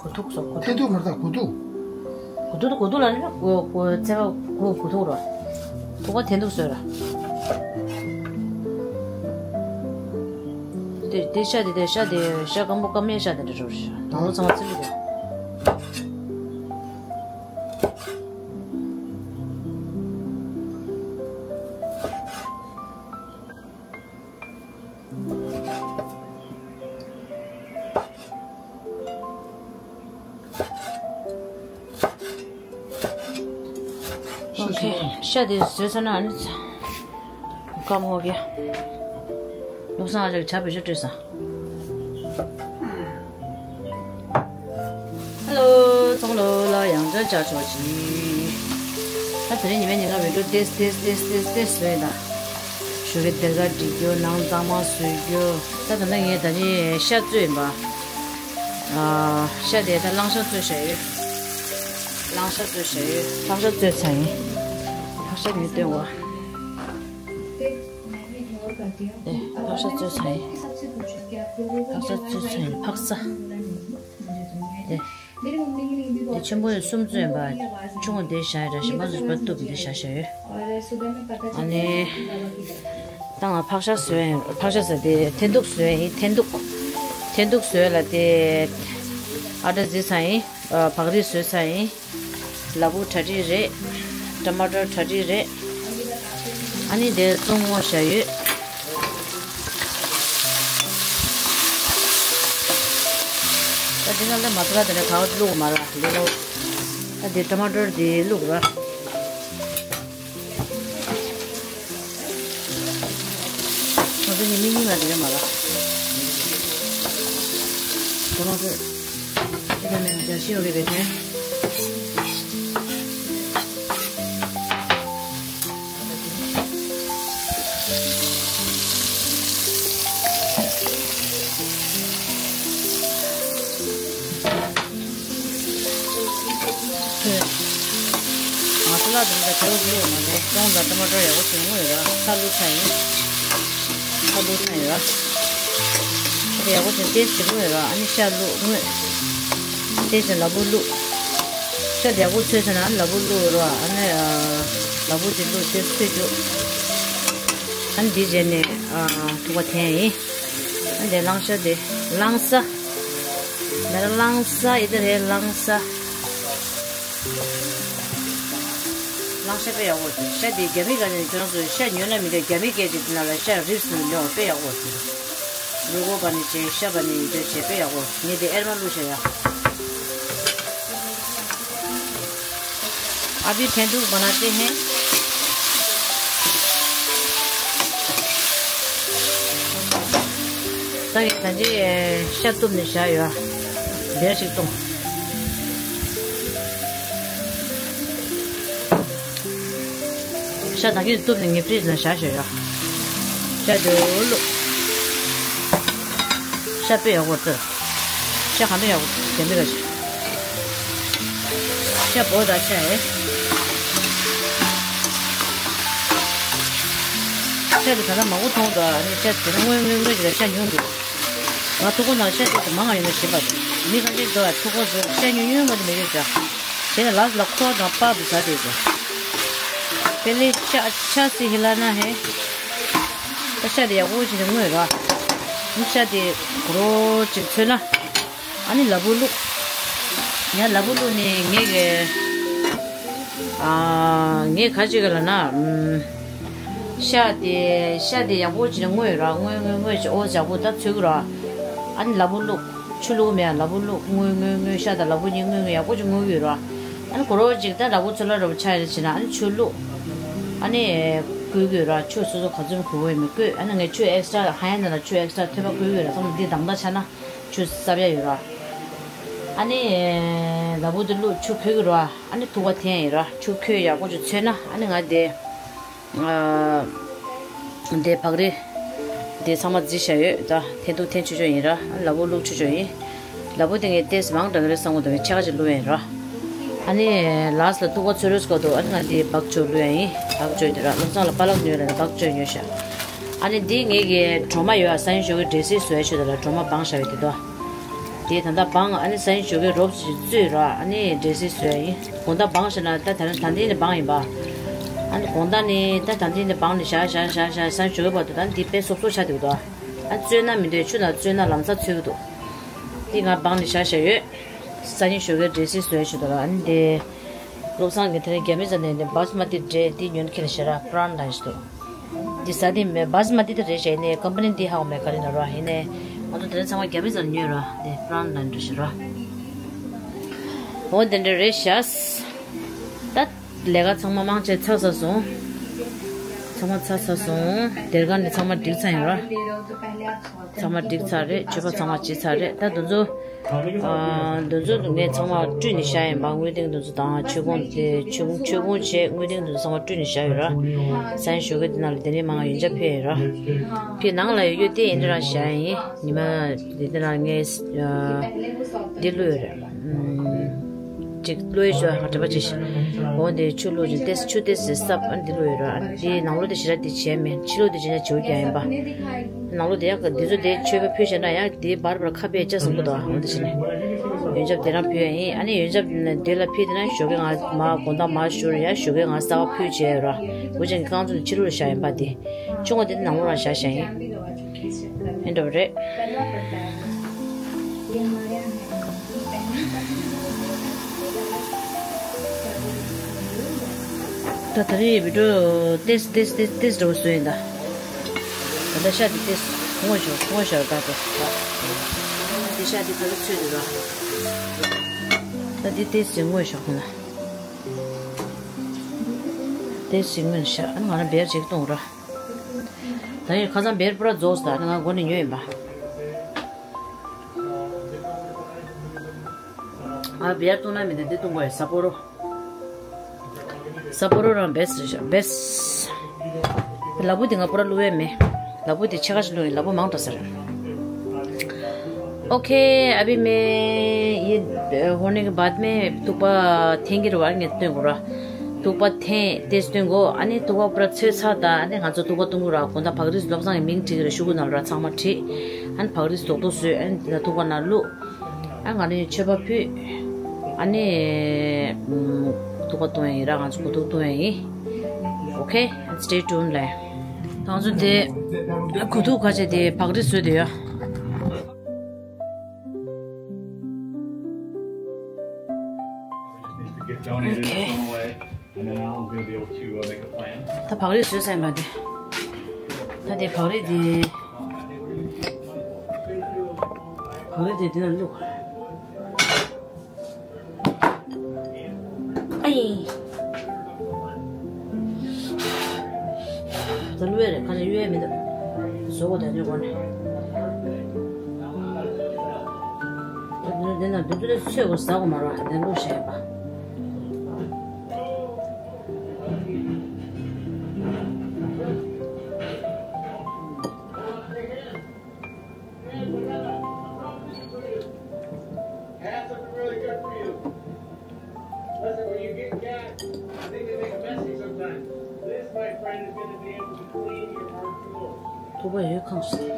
གོ་ཐུག་སོ་གོ་ཐུག་འཐེན་ཐུག་མ་རེད་ད་གོ་ཐུག་གོ་ཐུག་གོ་ཐུག་ལ་ནི་གོ་གོ་ཚེ་བ་གོ་གོ་ཐུག་རོ། ཐུག་པ་འཐེན་ཐུག་བཟོས་ར། དེ་དེ་ཤ་དེ་དེ་ཤ་དེ་ཤ་སྐམ་པོ་སྐམ་ཡས་ཤ་དེ་འདྲ་རོ། དང་པོ་ཚང་མ་ཚིམ་པོ་དེ། ཤ་དེ་བཟོས་ཚར་ན་ཨ་ནི་ཀམ་ཧོ་གི། ལུག་སང་ཨ་ཅག་ཇ་བེད་སྤྱོད་སྤྲོད་ས། ཧ་ལོ། ཚང་ལོ་ལ་ཡང་བསྐྱར་བཅར་ཆོག་ཅིག་ད་དེ་རིང་ཉི་མའི་ཉིན་ཀ་བི་ཌིའོ་ཏེས་ཏེས་ཏེས་ཏེས་ཏེས་བཟོས་ཡིན་ད། ཞོགས་ཀའི་སྡེར་ཁ་སྒྲིག་རྒྱུ། ནང་གཙང་མ་བཟོ་རྒྱུ། ད་ད་ལྟ་ངས་ད་ནི་ཤ་བཙོས་ཡིན་པ། ཨ། ཤ་དེ་ད་གླང་ཤ་བཙོས་བཞག་ཡོད། གླང་ཤ་བཙོས་བཞག་ཡོད། ཕག་ཤ་བཙོས་ཚར་ཡིན། ཕག་ཤ་མི་སྟོན་བ། ཨེ། ཕག་ཤ་བཙོས་ཚར་ཡིན། ཕག་ཤ་བཙོས་ཚར་ཡིན། ཕག་ཤ། ཨེ། དེ་ཆེན་པོ་ཡི་གསུམ་བཙོས་པ། ཆུང་ངུ་དེ་བཞག་ཡོད་ར། གཞན་པ་ཚོ་བ་གཏུབ་འདི་བཞག་བཞག་ཡོད། ཨ་ནི། ད་ང་ཕག་ཤ་བཟོས་ཡིན། ཕག་ཤ་ཟེར་དེ་འཐེན་ཐུག་བཟོས་ཡིན། འཐེན་ཐུག་འཐེན་ཐུག་བཟོས་ལ་དེ། ཨ་ཏྲ་བཟོས་ཚར་ཡིན། ཨ། བག་རིལ་བཟོས་ཚར་ཡིན། ལ་ཕུག་གྲ་སྒྲིག་རེད། ཊ་མ་ཊར་གྲ་སྒྲིག་རེད། ཨ་ནི་དེ་བཙོང་ངོ་བཞག་ཡོད། ད་འདི་ནང་ལ་མ་ས་ལ་དེ་ནས་ག་བ་བླུགས་མ་ར་ལེ་ལོ། ད་འདི་ཊ་མ་ཊར་འདི་བླུགས་ར། ང་ཚོ་ཉི་མ་གཉིས་མ་དེ་རེད་མ་ར། ཁོ་རང་ཚོ། ཨེ་ད་ནས་རྒྱ་ཤི་ཡོད་རེད་པས་དེ། ང་ཚོ་ལ་དེ་འདྲ་དེ་བ་བླུགས་མ་ནས་ཀྲོང་དང་ཊ་མ་ཊར་ཡག་པོ་བྱུང་ཡོད་ར། ཁ་བླུགས་ཚར་ཡིན། ཁ་བླུགས་ཚར་ཡོད་ར། ཡག་པོ་བྱུང་ཏེ་ཞིམ་པོ་ཡོད་ར། ཨ་ནི་ཤ་བླུགས་དངོས། ཏེ་ཞིམ་ལ་ཕུག་བླུགས། ཤ་ཡག་པོ་ཚོས་ཚར་ན་ལ་ཕུག་བླུགས་ར། ཨ་ནི། ལ་ཕུག་ཅིག་བླུགས་ཏེ་ཚོས་རྒྱུ། ཨ་ནི་འདི་རྗེས་ནས། ཨ། ཐུག་པ་འཐེན་ཡིན། ཨ་ནི་གླང་ཤ་དེ། གླང་ས། ང་རང་གླང་ས་ཡི་དེ་རེད། གླང་ས། གླང་ཤ་དཔེ་ཡག་པོ་རེད། ཤ་དེ་རྒྱ་མི་ག་ནས་ཁྱོད་རང་ཚོ་ཤ་ཉོས་ན་མི་འདྲ། རྒྱ་མི་སྐད་ཅིག་དེ་ནང་ལ་ཤ་རིབས་སུ་ཉོ་བ་དཔེ་ཡག་པོ་རེད། ལུག་གོ་པ་ནི་བྱས། ཤ་པ་ནི་ཡོད་དོ་བྱས། དཔེ་ཡག་པོ་རེད། ངས་དེ་ཨེར་མ་བླུགས་བྱས་ཡ། अभी ठंडू बनाते हैं। ད་ངས་ད་ཅི་ཤ་གཏུབ་ནས་བཞག་ཡོད། འབེར་ཞིག་བཏུང་། ཤ་ད་གིན་གཏུབ་ནས་ངས་ཕྲིས་ལ་བཞག་བཞག་ཡོད། ཤ་དེ་བླུགས། ཤ་དཔེ་ཡག་པོ་འདུག་ཤ་གང་འདྲ་ཡག་པོ་འདུག་དེ་འདྲ་ཞིག་ཤ་བོ་ད་ཤ་ཨེ། ཤ་དེ་ད་ལྟ་མང་པོ་མཐོང་འདུག་ཨ་ནི་ཤ་དེ་ན་སྔོན་སྔོན་སྔོན་ཞིག་ལ་ཤ་ཉུང་འདུག་ང་ཐུག་པ་ནང་ཤ་དེ་མང་ང་ཡོད་ན་ཞིམ་པ་འདུག་མི་ཁ་ཤས་འདུག་ཨ། ཐུག་པ་ཟེར་ཤ་ཉུང་ཉུང་མ་དེ་མི་ཡོད་ཀྱང་། དེ་ནས་ལགས་ལ་ཁོ་དང་པ་བུ་ཟ་དེ་ཟེར། དཔེ་ལེགས་ཤ་ཤ་སི་ཧི་ལ་ན་ཧེ། ད་ཤ་དེ་ཡག་པོ་ཞིག་ནས་བརྔོས་ར། ཨ་ནི་ཤ་དེ་གོ་རོ་ཅིག་ཚོས་ན། ཨ་ནི་ལ་ཕུག་བླུགས། ཡང་ལ་ཕུག་བླུགས་ནས་ངས་གི། ཨ། ངས་ག་ཅིག་གི་ལ་ན། ཨམ། ཤ་དེ་ཤ་དེ་ཡག་པོ་ཅིག་ནས་བརྔོས་ར། བརྔོས་བརྔོས་བརྔོས་ཅིག་ཨོ་ཡག་པོ་ད་ཚོས་གི་ར། ཨ་ནི་ལ་ཕུག་བླུགས། ཆུ་བླུགས་མེད་ཡ། ལ་ཕུག་བླུགས། བརྔོས་བརྔོས་བརྔོས། ཤ་དང་ལ་ཕུག་གཉིས་བརྔོས་བརྔོས་ཡག་པོ་ཅིག་བརྔོས་ཡོད་ར། ཨ་ནི་གོ་རོ་ཅིག་ད་ལ་ཕུག་ཚོས་ལ་ར་བ་ཆ་ཡ་ལ་བྱེད་ན། ཨ་ནི་ཆུ་བླུགས། ཨ་ནི་བསྐོལ་གི་ཡོད་ར། ཆུ་སོ་སོ་ག་ཚོད་བསྐོལ་དགོས་ཡོད་མེད་བསྐོལ། ཨ་ནི་ངས་ཆུ་ཨེག་སི་ཊ་ཧ་ཡ་ན་ལ་ཆུ་ཨེག་སི་ཊ་ཐོད་པ་བསྐོལ་གི་ཡོད་ར། ཚང་མ་འདི་དང་ད་ཆ་ན་ཆུ་སྲབ་ཡ་ཡོད་ར། ཨ་ནི་ལ་ཕུག་དེ་བླུགས། ཆུ་ཁོལ་གི་ར། ཨ་ནི་ཐུག་པ་འཐེན་ཡོད་ར། ཆུ་ཁོལ་ཡག་པོ་ཅིག་ཚོས་ན། ཨ་ནི་ང་དེ། ཨ། འདི་བག་རིལ། འདི་ཚང་མ་བརྫིས་བཞག་ཡོད། ད་འཐེན་ཐུག་འཐེན་ཆོག་ཆོག་ཡིན་ར། ལ་ཕུག་བླུགས་ཆོག་ཆོག་ཡིན། ལ་ཕུག་དེ་ངས་ཏེས་མང་དྲགས་ཀྱི་རེད་བསམ་གྱི་འདུག་ངས་ཕྱེད་ཀ་ཅིག་བླུགས་ཡིན་ར། ཨ་ནི་ལགས་ལ་ཐུག་པ་ཚོས་རོགས་སྐོར་དུ། ཨ་ནི་ང་འདི་བག་ཅོ་བླུགས་ཡ་ཡིན། བག་ཅོ་དེ་ར། བློ་བཟང་ལ་པ་ལག་ཉོས་ལ་བག་ཅོ་ཉོས་ཤག་ཨ་ནི་འདི་ངས་ཀྱི་གྲོ་མ་ཡོད་ཨ། སང་ཉིན་ཞོགས་ཀྱི་འབྲས་སིལ་བཟོ་ཡ་ཆེད་དུ་ལ་གྲོ་མ་སྦངས་བཞག་ཡོད་དེ་དོ། དེ་ད་ལྟ་སྦངས། ཨ་ནི་སང་ཉིན་ཞོགས་ཀྱི་རོབ་ཙམ་བཙོས་ར། ཨ་ནི་འབྲས་སིལ་བཟོ་ཡ་ཡིན། དགོང་དག་སྦངས་བཞག་ན་ད་ད་ད་ལྟ་ནས་སྦངས་ཡིན་པ། ཨ་ནི་དགོང་དག་ནས་ད་ད་ལྟ་ནས་སྦངས་ནས་བཞག་བཞག་བཞག་བཞག་སང་ཉིན་ཞོགས་ཀྱི་བར་དུ་ད་འདི་དཔེ་སོབ་སོབ་ཆགས་བསྡད་འདུག་ཨ། བཙོས་ན་མི་འདོད། ཆུ་ནང་བཙོས་ན་ལམ་སང་ཚོས་ཀྱི་འདུག་འདི་ང་སྦངས་ནས་བཞག་བཞག་ཡོད། སང་ཉིན་ཞོགས་ཀྱི་འབྲས་སིལ་བཟོ་ཡ་ཆེད་དུ་ར། ཨ་ནི་དེ། བློ་བཟང་གིས་དེ་རིང་རྒྱ་མི་ཚོ་ནས་ནི་བཱ་སི་མ་ཏི་འབྲས་འདི་ཉོས་ཁྱེར་ཤག་ར། བྷ་རན་ཌི་ལ་ཞིག་འདུག་འདི་ཟ་དེ་མེད། བཱ་སི་མ་ཏི་དེ་རེད་བྱས་ནས་ཀམ་པ་ནི་འདི་ཧ་གོ་མེད་ག་རེ་ན་ར། ཡིན་ནའི་ང་ཚོ་དེ་རིང་ཚང་མ་རྒྱ་མི་ཚོ་ནས་ཉོས་ར། འདི་བྷ་རན་ཌི་ལ་འདྲ་ཞིག་ར། འོ་དེ་འདྲ་རེད་ཤག་ད་ ལས་ཀ་ཚང་མ་མང་ཆེ་ཚར་ཚར་སོང་། ཚང་མ་ཚར་ཚར་སོང་། སྡེར་ཁ་ནས་ཚང་མ་བསྒྲིགས་ཚར་ཡོད་ར། ཚང་མ་བསྒྲིགས་ཚར་རེད། མཆོད་པ་ཚང་མ་བྱས་ཚར་རེད། ད་དེ་ཚོ། ཨ། དེ་ཚོ་ངས་ཚང་མ་བཀྲུས་ནས་བཞག་ཡིན་པ། དངུལ་ལྡེང་དེ་ཚོ་དང་མཆོད་ཀོང་དེ་མཆོད་མཆོད་ཀོང་བྱས། དངུལ་ལྡེང་དེ་ཚོ་ཚང་མ་བཀྲུས་ནས་བཞག་ཡོད་ར། ས་ཡིན་ཞོགས་ཀས་དེ་ནང་ལ་དེ་ནས་མང་ཡོན་ཆབ་ཕུལ་ཡོད་ར། དེ་ནང་ལ་ཡོད་ཡོད་དེ་ཡིན་ར་བཞག་ཡིན། ཉི་མ་དེ་དེ་ནང་ངས་ཨ། འདི་བླུགས་ཡོད་རེད། ཨ། ཅིག་བླུགས་ཡོད་ཞོགས་ང་འདྲ་པ་ཅིག་འོ་དེ་ཆུ་བླུགས་ཅིག་ཏེས་ཆུ་ཏེས་སི་སབ་ཨ་འདི་བླུགས་ཡོད་ར། ཨ་འདི་ནང་ལོགས་དེ་ཞེ་དྲག་དེ་བྱས་མེད། ཕྱི་ལོགས་དེ་བྱས་ན་བྱེའུ་རྒྱག་ཡིན་པ། ནང་ལོགས་དེ་ཡག་གི་འདི་ཚོ་དེ་མཆོད་པ་ཕུལ་བྱས་ན་ཡག་དེ་བར་བར་ཁ་ཕྱེ་ལྕགས་བཟང་པོ་འདུག་ཨ། འོ་འདི་བྱས་ནས་ཡོན་ཆབ་དེ་རང་ཕུལ་ཡ་ཡིན། ཨ་ནི་ཡོན་ཆབ་དེ་ལ་ཕུལ་དེ་ན་ཞོགས་ཀས་ང་མ་དགོང་དག་མ་ཞོར་ཡ་ཞོགས་ཀས་ང་གསར་པ་ཕུལ་བྱས་ཡོད་ར། འུ་ཅག་གི་རྐང་བཙུགས་ཕྱི་ལོགས་ལ་བཞག་ཡིན་པ་དེ། ཆུང་བ་དེ་ནི་ནང་ལོགས་ལ་བཞག་བཞག་ཡིན། ཨེ་འདྲ་བ་རེད། ད་ད་རེས་བི་ཌིའོ་ཏེས་ཏེས་ཏེས་ཏེས་འདྲ་བོ་བཟོས་ཡིན་ད། ད་ལྟ་ཤ་དེ་ཏེས་སྔོ་ཤོར་སྔོ་ཤོར་ད་དེ། དེ་ཤ་དེ་ད་ལྟ་ཚོད་དུ་ར། ད་དེ་ཏེས་སྔོ་ཤོར་ཁོ་ན། ཏེས་སྔོ་ཤ་ང་རང་བེར་ཅིག་གཏོང་ར། ད་ཡིན་ཁ་སང་བེར་པུ་ར་རྫོགས་སོང་། ད་ང་མགོ་ནས་ཉོས་ཡིན་པ། ང་བེར་བཏུང་ན་མི་འདུག་འདི་བཏུང་དགོས་ཡ་ཟ་ཕོ་རོ། ཟ་ཕོ་རོ་རང་བེས་རེད་ཤག་བེས། ལ་ཕུག་དེ་ང་པུ་ར་བླུགས་ཡས་མེད། ལ་ཕུག་དེ་ཕྱེད་ཀ་ཞིག་བླུགས་ཡིན། ལ་ཕུག་མང་དྲགས་ཟེར། ཨོ་ཁེ། ཨ་བི་མེ་ཡེ་ཧོ་ནེ་གི་བཱད་མེ་ཐུག་པ་འཐེན་གྱི་རེད་བ། ངས་སྟོན་དགོས་ར། ཐུག་པ་འཐེན་ཏེ་སྟོན་དགོས། ཨ་ནི་ཐུག་པ་པུ་ར་ཚོས་ཚར་ད་ཨ་ནི་ང་ཚོ་ཐུག་པ་བཏུང་གི་ར། དགོང་དག་བག་རིལ་བློ་བཟང་གི་མིང་བྲིས་ཀྱི་རེད། ཤོག་གུ་ནང་ལ་ར་ཚང་མ་བྲིས། ཨ་ནི་བག་རིལ་རྡོག་རྡོག་བཟོས། ཨ་ནི་དེ་ན་ཐུག་པ་ནང་བླུགས། ཨ་ང་ནི་མཆོད་པ་ཕུལ། ཨ་ནི་ཐུག་པ་བཏུང་ཡ་ཡིན་ར། ང་ཚོ་གོ་ཐུག་བཏུང་ཡ་ཡིན། ཨོ་ཁེ། Stay tuned ལེ། ང་ཚོ་དེ་གོ་ཐུག་ཁ་ཆེ་དེ་བག་རིལ་བཟོས་དེ་ཡོད། ཨོ་ཁེ། ད་བག་རིལ་བཟོས་ཚར་ཡིན་པ་དེ། ད་དེ་བག་རིལ་དེ། བག་རིལ་དེ་དེ་ན་བླུགས། ཨའི། ད་བླུགས་ཡས་རེད། ཁ་ཤས་གཡུག་ཡས་མི་འདུག་བཟོ་དགོས་ད་དེ་སྒོ་ནས། ད་དེ་ན་དེ་ན་དེ་ཚོ་ལས་ཚོས་དགོས་ཟ་དགོས་མ་རེད་བ། དེ་བླུགས་བཞག་ཡས་པ། Have something really good for you. Listen, when you get gas, I think they make a mess of you sometimes. This, my friend, is gonna be able to clean your heart and soul. ཐུག་པ་ཡོད་ཁང་སོང་།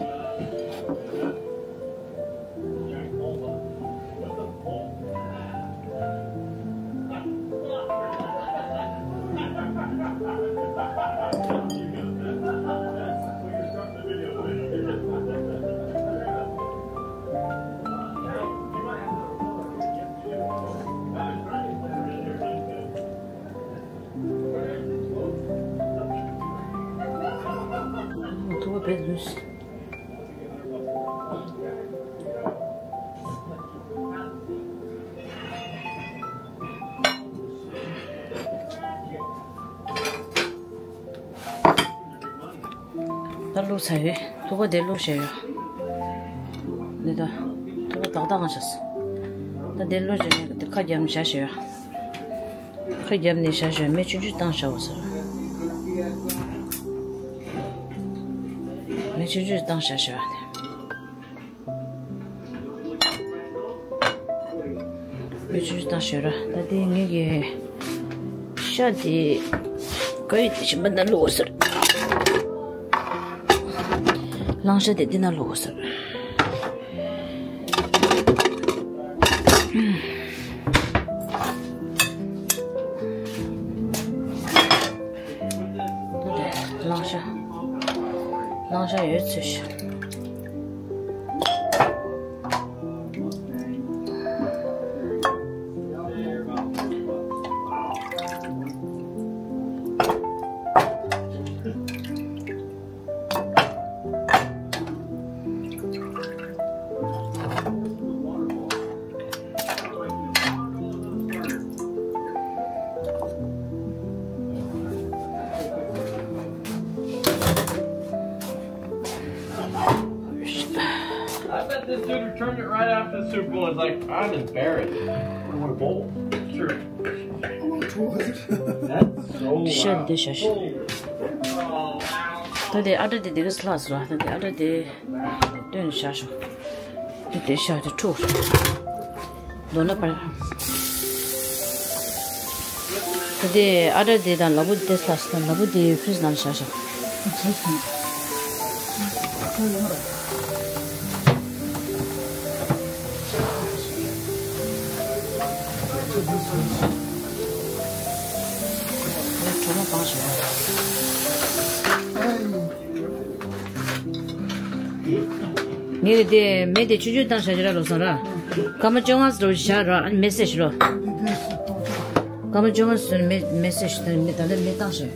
ཐུག་པ་བེད་ལུས། ད་བླུགས་ཚར་ཡོད། ཐུག་པ་དེ་བླུགས་བཞག་ཡོད། འདི་ད། ཐུག་པ་ཏག་ཏག་ང་བཞག་སོང་། ད་དེ་བླུགས་བཞག་ནས་དེ་ཁ་བརྒྱབ་ནས་བཞག་བཞག་ཡོད། ཁ་བརྒྱབ་ནས་བཞག་བཞག་ཡོད། མེ་ཆུང་ཆུང་བཏང་བཞག་པ་ཟེར། མེ་ཆུང་ཆུང་བཏང་བཞག་བཞག་ཡོད། བེད་སྤྱོད་བཏང་ཞོར་ར། ད་དེ་ངེད་ཀྱི་ཤ་དེ་ཀ་ཡུ་དེ་ཞིམ་པ་ན་བླུགས་ཟེར། གླང་ཤ་དེ་འདི་ན་བླུགས་ཟེར། གླང་ཤ། གླང་ཤ་ཡོད་ཚོད་ཤ། This dude returned it right after the Super Bowl. It's like, I'm embarrassed. I want a bowl. Sure. I want a bowl. That's so loud. Sure, this is- ད་དེ་ཨ་ཏྲ་དེ་དེ་ག་སླ་སོ་ར། ད་དེ་ཨ་ཏྲ་དེ་སྟོན་བཞག་ཤོག་དེ་དེ་བཞག་དེ་འཁྲུག་རྡོ་ན་པར། ད་དེ་ཨ་ཏྲ་དེ་དང་ལ་ཕུག་དེ་སླ་སོ། ལ་ཕུག་དེ་ཕི་རིཇ་ནང་བཞག་ཤོག་ངས་དེ་མེ་དེ་ཆུང་ཆུང་བཏང་བཞག་ར། ལོ་སང་ར། སྐར་མ་བཅོ་ལྔ་ཙམ་བཞག་ར། ཨ་ནི་མེ་བསད་ཤོག་ར། སྐར་མ་བཅོ་ལྔ་ཙམ་མེ་མེ་བསད་ཤོག་ད་ནི་མེ་ད་ལྟ་མེ་བཏང་ཤོག་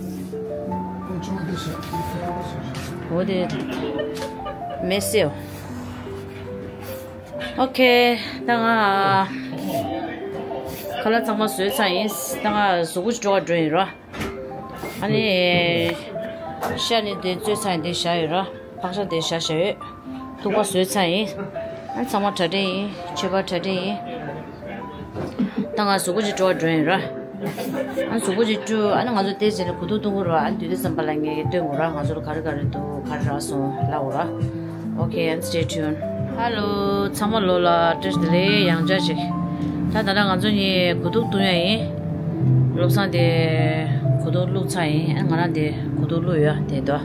འོ་དེ་མེ་བསད་འོ། ཨོ་ཁེ། ད་ང་ཁ་ལག་ཚང་མ་བཟོས་ཚར་ཡིན། ད་ང་གཟུགས་པོ་ཞིག་བཀྲུ་བར་འགྲོ་ཡིན་རོ། ཨ་ནི་ཤ་ནི་དེ་བཙོས་ཚར་ཡིན། དེ་བཞག་ཡོད་རོ། ཕག་ཤ་དེ་བཞག་བཞག་ཡོད། ཐུག་པ་བཟོས་ཚར་ཡིན། ཨ་ནི་ཚང་མ་གྲ་སྒྲིག་ཡིན། མཆོད་པ་གྲ་སྒྲིག་ཡིན། ད་ང་གཟུགས་པོ་ཅིག་བཀྲུ་བར་འགྲོ་ཡིན་ར། ཨ་ནི་གཟུགས་པོ་ཅིག་བཀྲུ། ཨ་ནི་ང་ཚོ་དེ་རྗེས་ལ་གོས་ཐུག་གཏོང་གི་ར། ཨ་ནི་དུས་དེ་ཙམ་པ་ལ་ངས་སྟོན་དགོས་ར། ང་ཚོ་ལ་ག་རེ་ག་རེ་འདུག་ག་རེ་རག་སོང་ལབ་དགོས་ར། Okay, and stay tuned. Hello, ཚང་མ་ལོ་ལ་བཀྲ་ཤིས་བདེ་ལེགས། ཡང་བསྐྱར་ཅིག་ད་ད་ལྟ་ང་ཚོ་གཉིས་གོས་ཐུག་གཏོང་ཡ་ཡིན། བློ་བཟང་དེ་གོས་ཐུག་བླུགས་ཚར་ཡིན། ཨ་ང་རང་དེ་གོས་ཐུག་བླུགས་ཡོད་དེ་དོ།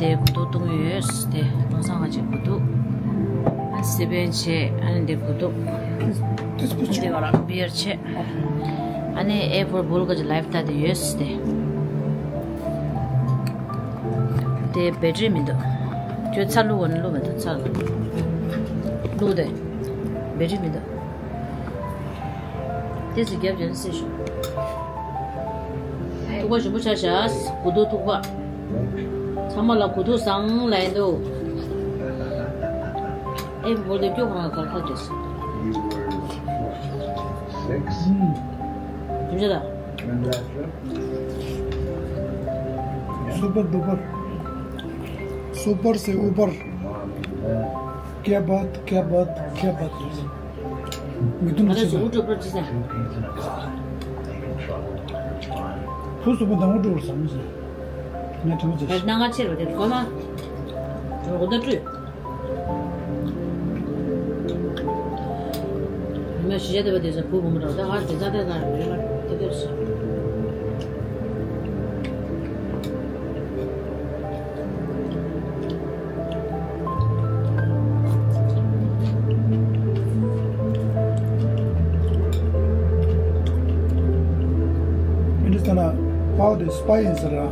དེ་གོས་ཐུག་གཏོང་ཡོད་དེ། བློ་བཟང་ང་ཅིག་གོས་ཐུག་ཨ་སི་པན་བྱས། ཨ་ནི་དེ་གོས་ཐུག་དེ་བ་ར་བི་ཡར་བྱས། ཨ་ནི་A for Bulk གི་ལའེབ་སྟ་དེ་ཡོད་དེ། དེ་བེ་ཊི་རི་མི་འདུག་ཁྱོད་ཚ་བླུགས་པ་ནི་བླུགས་མི་འདུག་ཚ་བླུགས་དེ། བེ་ཊི་རི་མི་འདུག་དེ་ཚོ་རྒྱབ་ཀྱང་སྲིད་ཤོག་ཐུག་པ་ཞིམ་པོ་ཆགས་ཤག་གོས་ཐུག་ཐུག་པ། ཚང་མ་ལ་གོས་ཐུག་བཟང་ལབ་ཡིན་འདུག་ཨེ་བོ་དེ་སྐྱོ་ཁོ་རང་གར་ཁ་དེས། དུམ་བྱ་ད། Super duper. Super se upar. Kya baat, kya baat, kya baat. མི་དུང་ང་ཚོ་ཆེ་ན། ཕུ་སུ་པོ་དང་འགྲོ་བར་བསམ་ཟེར། ང་དྲང་ཟེར། ད་ནང་ང་ཆེར་བ་དེ་གོ་ན། འགྲོ་གོ་ད་སྤྲུལ། མི་ཤི་ཡ་དེ་བ་དེ་ཟ་བུ་བུ་མོ་ར་ད་ང་དེ་ཚ་དེ་ན་རེ་མ་དེ་དེ་ཟ། ཨིན་ཌི་སི་ཐན་ལ་པའོ་དེ་སི་པའི་ཡིན་ཟེར་ར།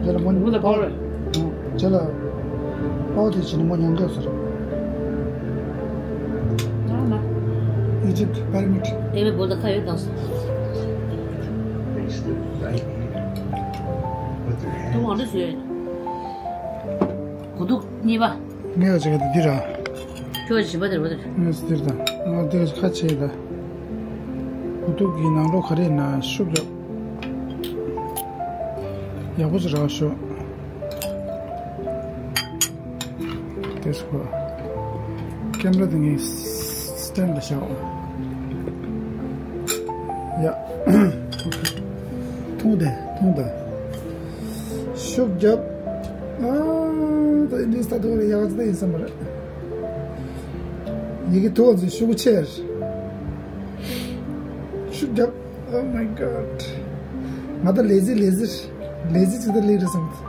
དེ་ལ་མོ་ཉུང་ལ་པའོ་རེད། དེ་ལ་པའོ་དེ་བྱས་ན་མོ་ཉུང་འདོད་ཟེར། ཨི་ཇིབ་པེ་ར་མིཌ། དེ་བས་བོད་ལ་ཁ་ཡོད་དང་ཟེར། དུང་ཨ་འདྲ་བཟོས། གོས་ཐུག་གཉིས་པ། ངས་བྱེད་ཀྱི་འདི་ར། ཁྱོད་བྱིས་པ་དེར་བ་དེར། ངས་འདིར་དང་། ང་འདིར་ཁ་ཕྱེ་ད། གོས་ཐུག་གི་ནང་ལོགས་ག་རེ་ན་ཤུགས་རྒྱབ། ཡག་པོ་ཅིག་རག་ཤོག་དེ་སྐོར། ཀེམ་ར་དེ་ངས་སི་ཊེན་ཌ་ལ་བཞག་ཡ། ཐུང་དེ་ཐུང་དེ། ཤུགས་རྒྱབ། ཨ། ད་ཨིན་ཌི་སི་ད་དུང་ཡག་ཙི་ད་ཡིན་བསམ་པ་རེད། ཡི་གེ་ཐོག་ཚོས་ཤུགས་ཆེར། ཤུགས་རྒྱབ། Oh my god. ང་ད་ལེ་ཛི་ལེ་ཛི། ལེ་ཛི་ཅིག་ད་ལེ་རེད་བསམ་གི།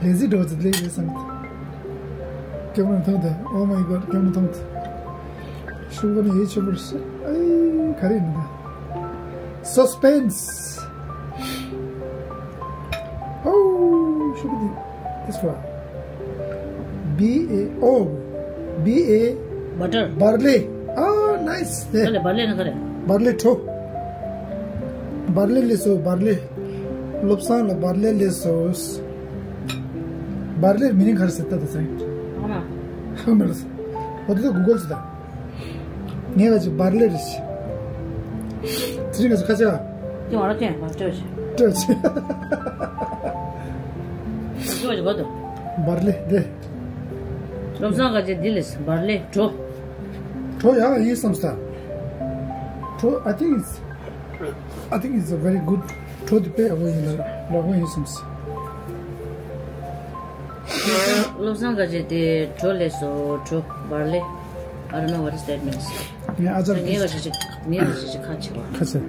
ལེ་ཛི་འགྲོ་ཙི་ལེ་རེད་བསམ་གི། ཀེམ་ར་མཐོང་ད། Oh my god. ཀེམ་ར་མཐོང་ད། ཤུགས་པ་ནི་ཡེ་ཆེན་པོ་རེད། ཨེ། ག་རེ་ཡིན་ད། Suspense. Oh, should be this one. B A O. B A. Butter. Barley. Ah, nice. ག་རེ་བར་ལེ་ན་ག་རེ། Barley ཐོ། Barley ལེ་སོ་བར་ལེ། བློ་བཟང་ལ་བར་ལེ་ལེ་སོ། བར་ལེ་མི་ནི་ག་རེ་ཟེར་ད་ད་ཟེར། ཨ་མ། ཧ་མ་ལ་ཟེར། འོ་དེ་ད་གུ་གལ་ཟེར་ད། ངས་ལ་ཅིག་བར་ལེ་རེད་ཤི། དེ་རིང་ང་ཚོ་ཁ་ཆེ་བ། ཅི་བ་ར་ཅན་བ་སྤྲོད་ཤི། སྤྲོད་ཤི། ཅི་བ་ཅི་བ་དུ། བར་ལེ་དེ། བློ་བཟང་དགའ་ཆེ་འདི་ལས་བར་ལས་གྲོ། གྲོ་ཡག་ཡིན་བསམ་ས། གྲོ། I think it's, I think it's a very good. གྲོ་འདི་དཔེ་ཡག་པོ་ཡིན་ལ་ཡག་པོ་ཡིན་བསམ་ས། བློ་བཟང་དགའ་ཆེ་དེ་གྲོ་ལས་སོ་གྲོ་བར་ལས། I don't know what is that means. ངས་ཨ་ཅག་ངས་ག་ཞིག་ཅིག་ངས་ག་ཞིག་ཅིག་ཁ་ཆེ་བ། ཁ་ཆེ།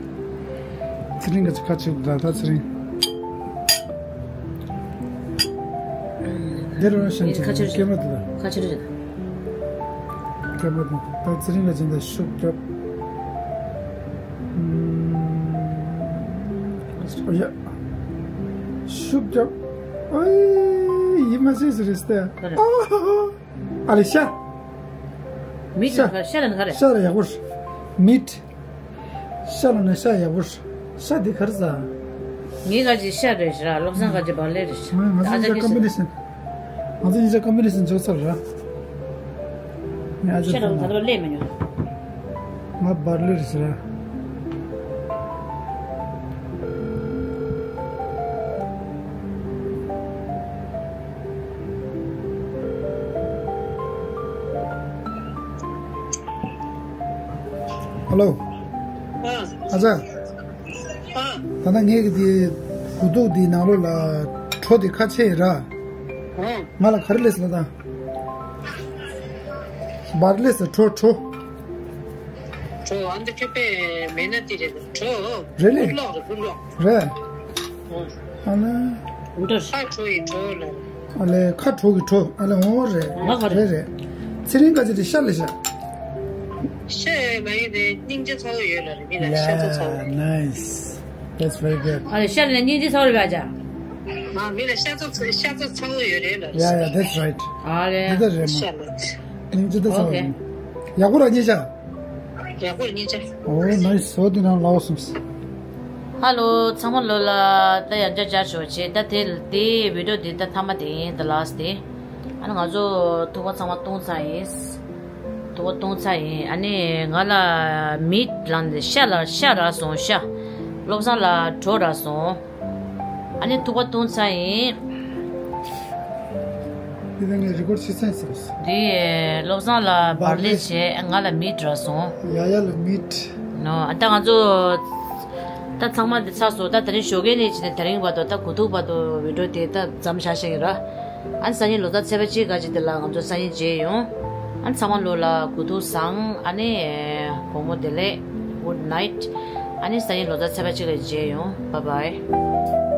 ཚེ་རིང་ག་ཅིག་ཁ་ཆེ་ད་ད་ཚེ་རིང་། འདིར་རང་ཤང་ཆེ་ཁ་ཆེ་རེད། སྐྱེས་མ་དེ་ད། ཁ་ཆེ་རེད། སྐྱེས་མ་དེ་ད་ཚེ་རིང་ག་ཅིག་ད་ཤུགས་རྒྱབ། ཨུམ། ཨོ་ཡ། ཤུགས་རྒྱབ། ཨོ་ཡི་མ་ཤེས་སུ་རེད་སྟེ། ཨ་ཧ་ཧ། ཨ་ལེ་ཤ། མིད་ཤ། ཤ་ལ་ནི་ག་རེ། ཤ་ལ་ཡག་པོ་རེད། མིད། ཤ་ལ་ནི་ཤ་ཡག་པོ་རེད། ཤ་འདི་ག་རེ་ཟ། ངའི་ག་ཅི་ཤ་རེད་ཤ། བློ་བཟང་ག་ཅི་བག་ལེབ་རེད་ཤ། ང་ང་ཚོ་ཨ་ཅག་གཉིས་ཀ་ཀོམ་པི་ནེ་ཤན། ང་ཚོ་གཉིས་ཀ་ཀོམ་པི་ནེ་ཤན་འཇོག་ཚར་ར། ངས་ཨ་ཅག་ཤ་ལ་ཚོ་ད་ལོ་ལས་མི་ཉོ། ང་བག་ལེབ་རེད་ཤ། ཧ་ལོ། ཨ། ཨ་ཅག་ཨ། ད་ལྟ་ངས་ཀྱི་དེ་དགུ་ཐུག་དེའི་ནང་ལོགས་ལ་གྲོ་དེ་ཁ་ཆེ་ཡིན་ར། ཨ། ང་ལ་ག་རེ་སླེབས་སོང་ད། བག་ལེབ་སོ་གྲོ་གྲོ། གྲོ་ཨ་འདི་ཁེ་པེ་མེ་ན་ཏི་རེད་གྲོ། རེད་ལེ། ཀུ་ལོག་རེད་ཀུ་ལོག་རེད། ཨ་ལེ། འདྲ། ཁ་གྲོ་ཡི་གྲོ་ལ། ཨ་ལེ་ཁ་གྲོ་གི་གྲོ། ཨ་ལེ་འོ་རེད། ང་ག་རེད། རེད་རེད། ཚེ་རིང་ག་ཅི་དེ་ཤ་ལེ་ཤ། ཤ་མ་ཡིན་རེད། སྙིང་རྗེ་ཚ་བོ་ཡོད་ལ་རེད། མི་ལ་ཤ་ཚ་ཚ་བོ། Yeah, nice. That's very good. ཨ་ལེ་ཤ་ལེ་སྙིང་རྗེ་ཚ་བོ་རེད་པ་ཅག་མ་མི་ལ་ཤ་ཚ་ཤ་ཚ་ཚ་བོ་ཡོད་རེད་ལ། Yeah, yeah, that's right. ཨ་ལེ། འདི་ལྟར་རེད་མ། ཤ་ལེ། སྙིང་རྗེ་ད་ཚ་བོ། Okay. ཡག་པོ་ར་ཉེ་ཤ། ཡག་པོ་ཉེ་ཤ། Oh, nice. So, དེ་ནང་ལའོ་སོང་། ཧ་ལོ། ཚང་མ་ལོ་ལ་ད་ཡང་བསྐྱར་བཅར་ཞུ་བ་བྱེད། ད་དེ་དེ་བི་ཌིའོ་འདི་ད་མཐའ་མ་དེ་ཡིན། The last day. ཨ་ནི་ང་ཚོ་ཐུག་པ་ཚང་མ་བཏུང་ཚར་ཡིན། ཐུག་པ་བཏུང་ཚར་ཡིན། ཨ་ནི་ང་ལ་མིད་ལ་ནི་ཤ་ལ་ཤ་རག་སོང་ཤ། བློ་བཟང་ལ་གྲོ་རག་སོང་། ཨ་ནི་ཐུག་པ་བཏུང་ཚར་ཡིན། འདི་ད་ངས་རི་ཀོར་བྱེད་ཚར་ཡིན་ཟེར། འདི་བློ་བཟང་ལ་བག་ལེབ་བྱས། ང་ལ་མིད་རག་སོང་། ཡ་ཡ་ལ་མིད། ནོ། ཨ་ད་ང་ཚོ་ད་ཚང་མ་འདི་ཚར་སོང་། ད་དེ་རིང་ཞོགས་ཀས་ནས་བྱས་ནས་དེ་རིང་བར་དུ་ད་དགུ་ཐུག་བར་དུ་བི་ཌིའོ་དེ་ད་མཚམས་བཞག་བཞག་ཡིན་ར། ཨ་ནི་སང་ཉིན་ལོ་གསར་ཚེས་པ་གཅིག་ག་ཅིག་དེ་ལ་ང་ཚོ་སང་ཉིན་མཇལ་ཡོང་། ཨ་ནི་ཚང་མ་ལོ་ལ་དགུ་ཐུག་བཟང་། ཨ་ནི་དགོང་མོ་བདེ་ལེགས། Good night. ཨ་ནི་སང་ཉིན་ལོ་གསར་ཚེས་པ་གཅིག་ལ་མཇལ་ཡོང་། Bye bye.